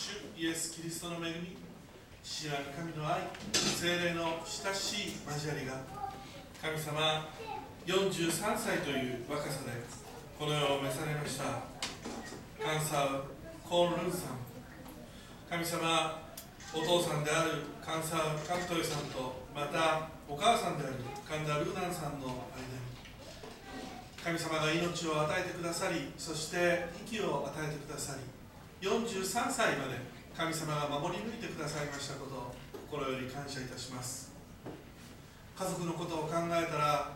主イエス・キリストの恵み、父なる神の愛、聖霊の親しい交わりが、神様、よんじゅうさんさいという若さでこの世を召されました、カンサウ・コーン・ルンさん、神様、お父さんであるカンサウ・カントイさんと、またお母さんであるカンダ・ルーナンさんの間に、神様が命を与えてくださり、そして息を与えてくださり、よんじゅうさんさいまで神様が守り抜いてくださいましたことを心より感謝いたします。家族のことを考えたら、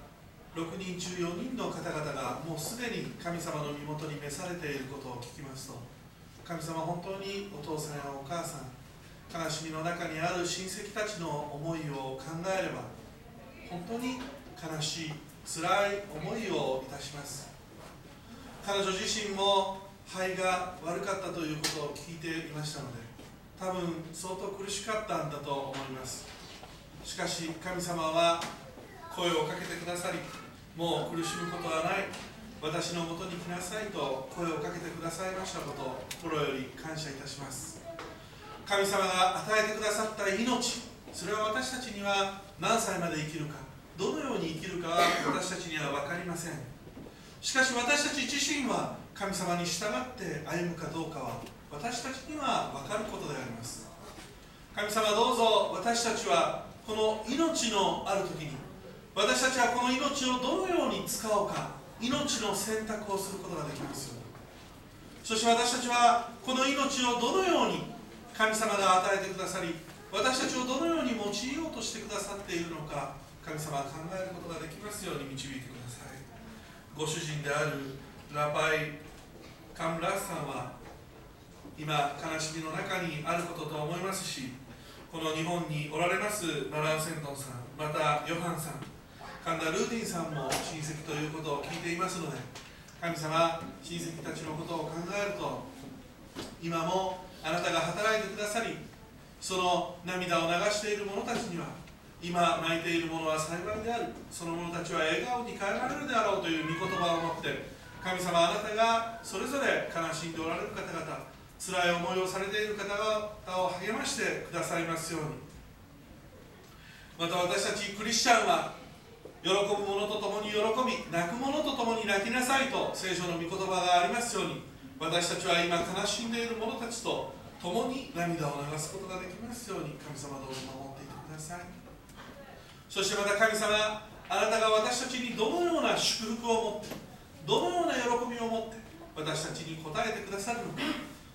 ろくにん中よにんの方々がもうすでに神様の身元に召されていることを聞きますと、神様、本当にお父さんやお母さん、悲しみの中にある親戚たちの思いを考えれば、本当に悲しい、辛い思いをいたします。彼女自身も肺が悪かったということを聞いていましたので、多分相当苦しかったんだと思います。しかし、神様は声をかけてくださり、もう苦しむことはない、私のもとに来なさいと声をかけてくださいましたことを心より感謝いたします。神様が与えてくださった命、それは私たちには何歳まで生きるか、どのように生きるかは私たちには分かりません。しかし、私たち自身は神様に従って歩むかどうかは私たちには分かることであります。神様、どうぞ私たちはこの命のある時に、私たちはこの命をどのように使おうか、命の選択をすることができますように。そして、私たちはこの命をどのように神様が与えてくださり、私たちをどのように用いようとしてくださっているのか、神様は考えることができますように導いてください。ご主人であるラパイ・カムラスさんは、今、悲しみの中にあることと思いますし、この日本におられますマラン・セントンさん、またヨハンさん、神田ルーティンさんも親戚ということを聞いていますので、神様、親戚たちのことを考えると、今もあなたが働いてくださり、その涙を流している者たちには、今泣いている者は幸いである、その者たちは笑顔に変えられるであろうという御言葉を持って、神様、あなたがそれぞれ悲しんでおられる方々、辛い思いをされている方々を励ましてくださいますように。また、私たちクリスチャンは、喜ぶ者と共に喜び、泣く者と共に泣きなさいと聖書の御言葉がありますように、私たちは今悲しんでいる者たちと共に涙を流すことができますように、神様、どうぞ守っていてください。そして、また、神様、あなたが私たちにどのような祝福を持って、どのような喜びを持って私たちに答えてくださるのか、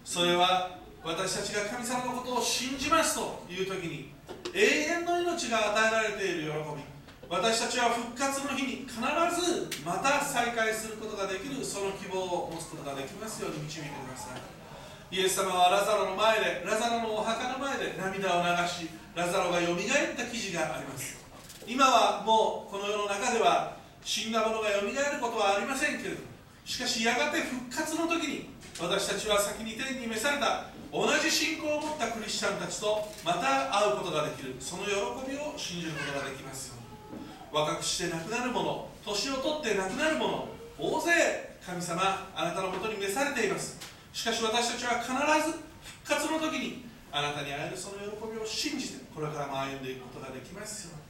それは私たちが神様のことを信じますという時に、永遠の命が与えられている喜び、私たちは復活の日に必ずまた再会することができる、その希望を持つことができますように導いてください。イエス様はラザロの前で、ラザロのお墓の前で、涙を流し、ラザロがよみがえった記事があります。今はもうこの世の中では死んだ者がよみがえることはありませんけれども、しかし、やがて復活の時に、私たちは先に天に召された同じ信仰を持ったクリスチャンたちとまた会うことができる、その喜びを信じることができますように。若くして亡くなる者、年を取って亡くなる者、大勢、神様、あなたのもとに召されています。しかし、私たちは必ず復活の時にあなたに会える、その喜びを信じて、これからも歩んでいくことができますように。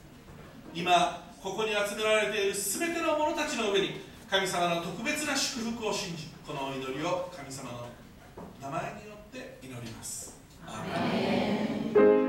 今、ここに集められているすべての者たちの上に、神様の特別な祝福を信じ、このお祈りを神様の名前によって祈ります。アーメン。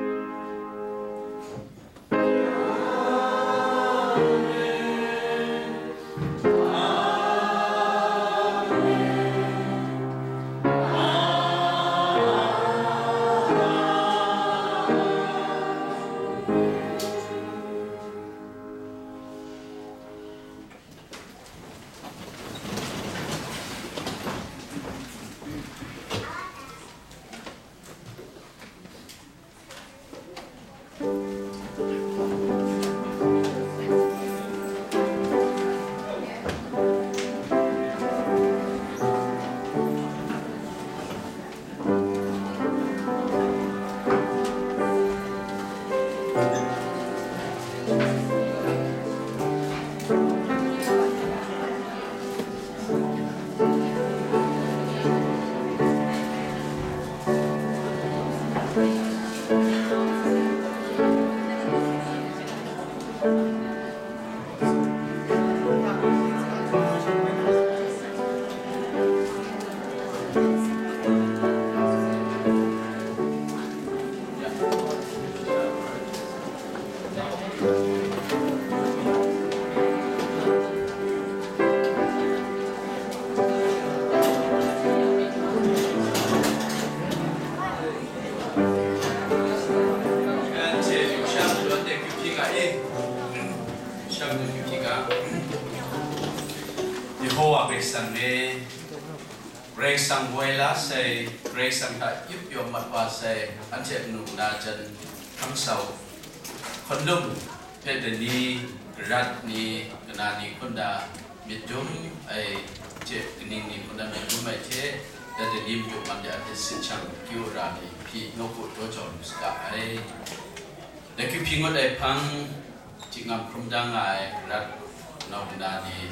Yehowa Karai Kasang e, Karai Kasang woi la sai, Karai Kasang hta yup yawm mat wa sai, anhte nu nna jan hkang sau, hkawn lung hpe dani, garat ni, kana ni hkunda myit dum ai hte kaning ni hkunda myit dum ai hte, dai dani mayu man de anhte sit shang kyu ra ni hpyi nawku daw jau lu saga ai. Dai hkying hpyi ngut ai hpang, htingam hkrum da nga ai garat nau nna ni,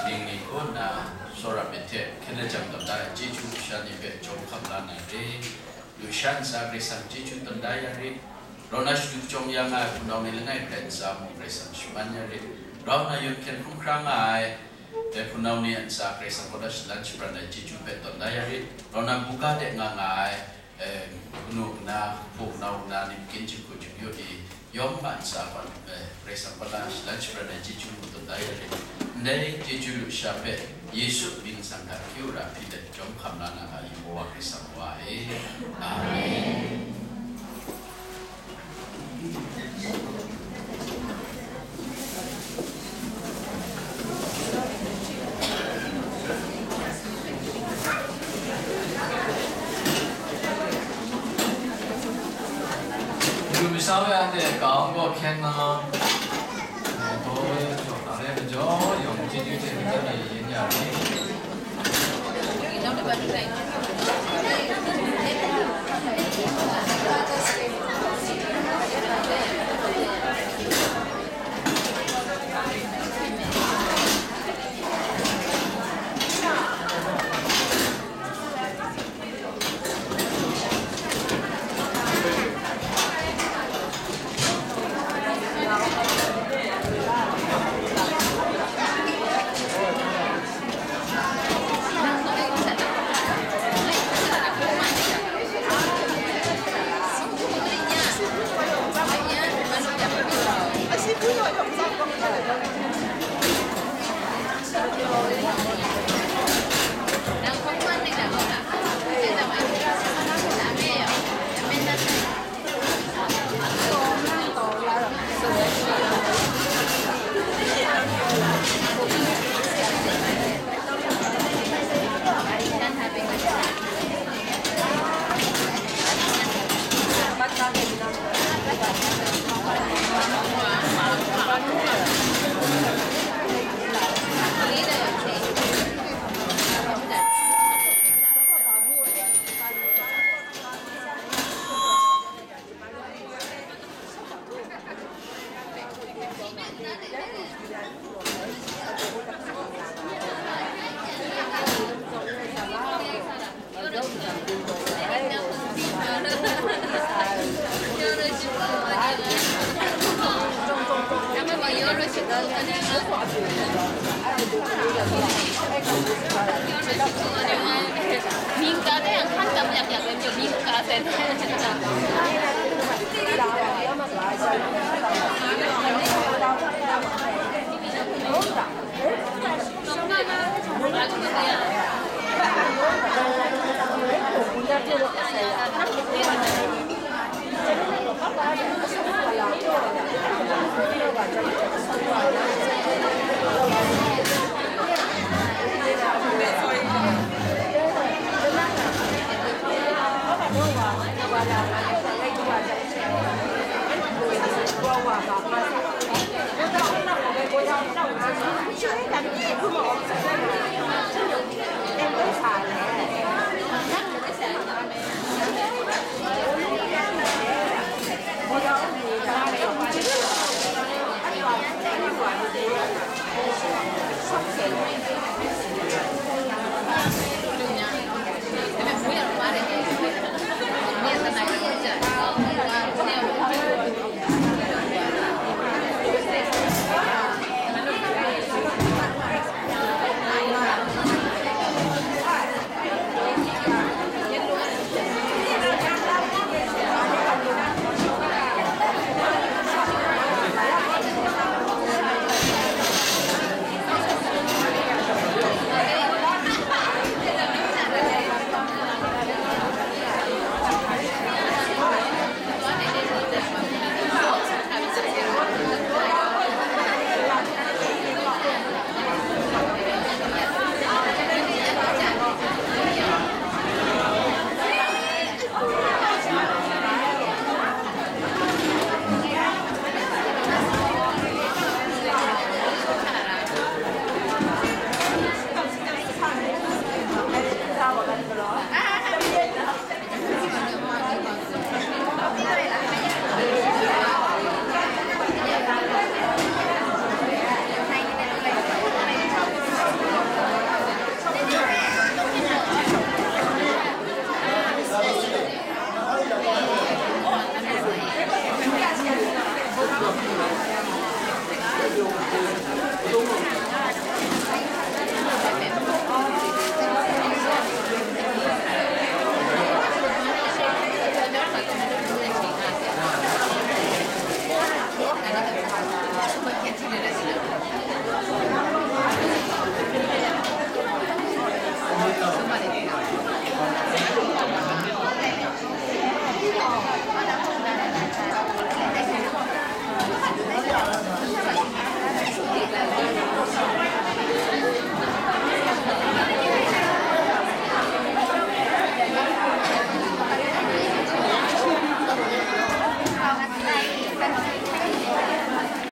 ning ni kaw nna, tsawra myit hte hkyen lajang tawn da ai chyeju sha ni hpe jawm hkam la na re. Lusha ntsa Karai Kasang chyeju tawn da ya re. Rau na shadu jawng ya nga ai hpunau ni langai hkrai ntsa mung Karai Kasang shaman ya re. Rau na yawn hkyen hkrum hkra nga ai, e, hpunau ni a ntsa Karai Kasang kaw na shalan shabran ai chyeju hpe tawn da ya re. Rau na buga de nga nga ai, e, hpunu nna, hpu nau nna ni, makin jinghku jingyu ni, yawng ma ntsa hpan, e, Karai Kasang kaw na shalan shabran ai chyeju mung tawn da ya re. Ndai chyeju lusha hpe Yesu mying masang hta kyu ra hpyi let jawm hkam la na ga, Yehowa Karai Kasang Wa e. Amen. Lu masha we anhte kau gaw hkyen na, e, baw e jaw, tang e majaw, yawng chyeju hte madat e yin ya re.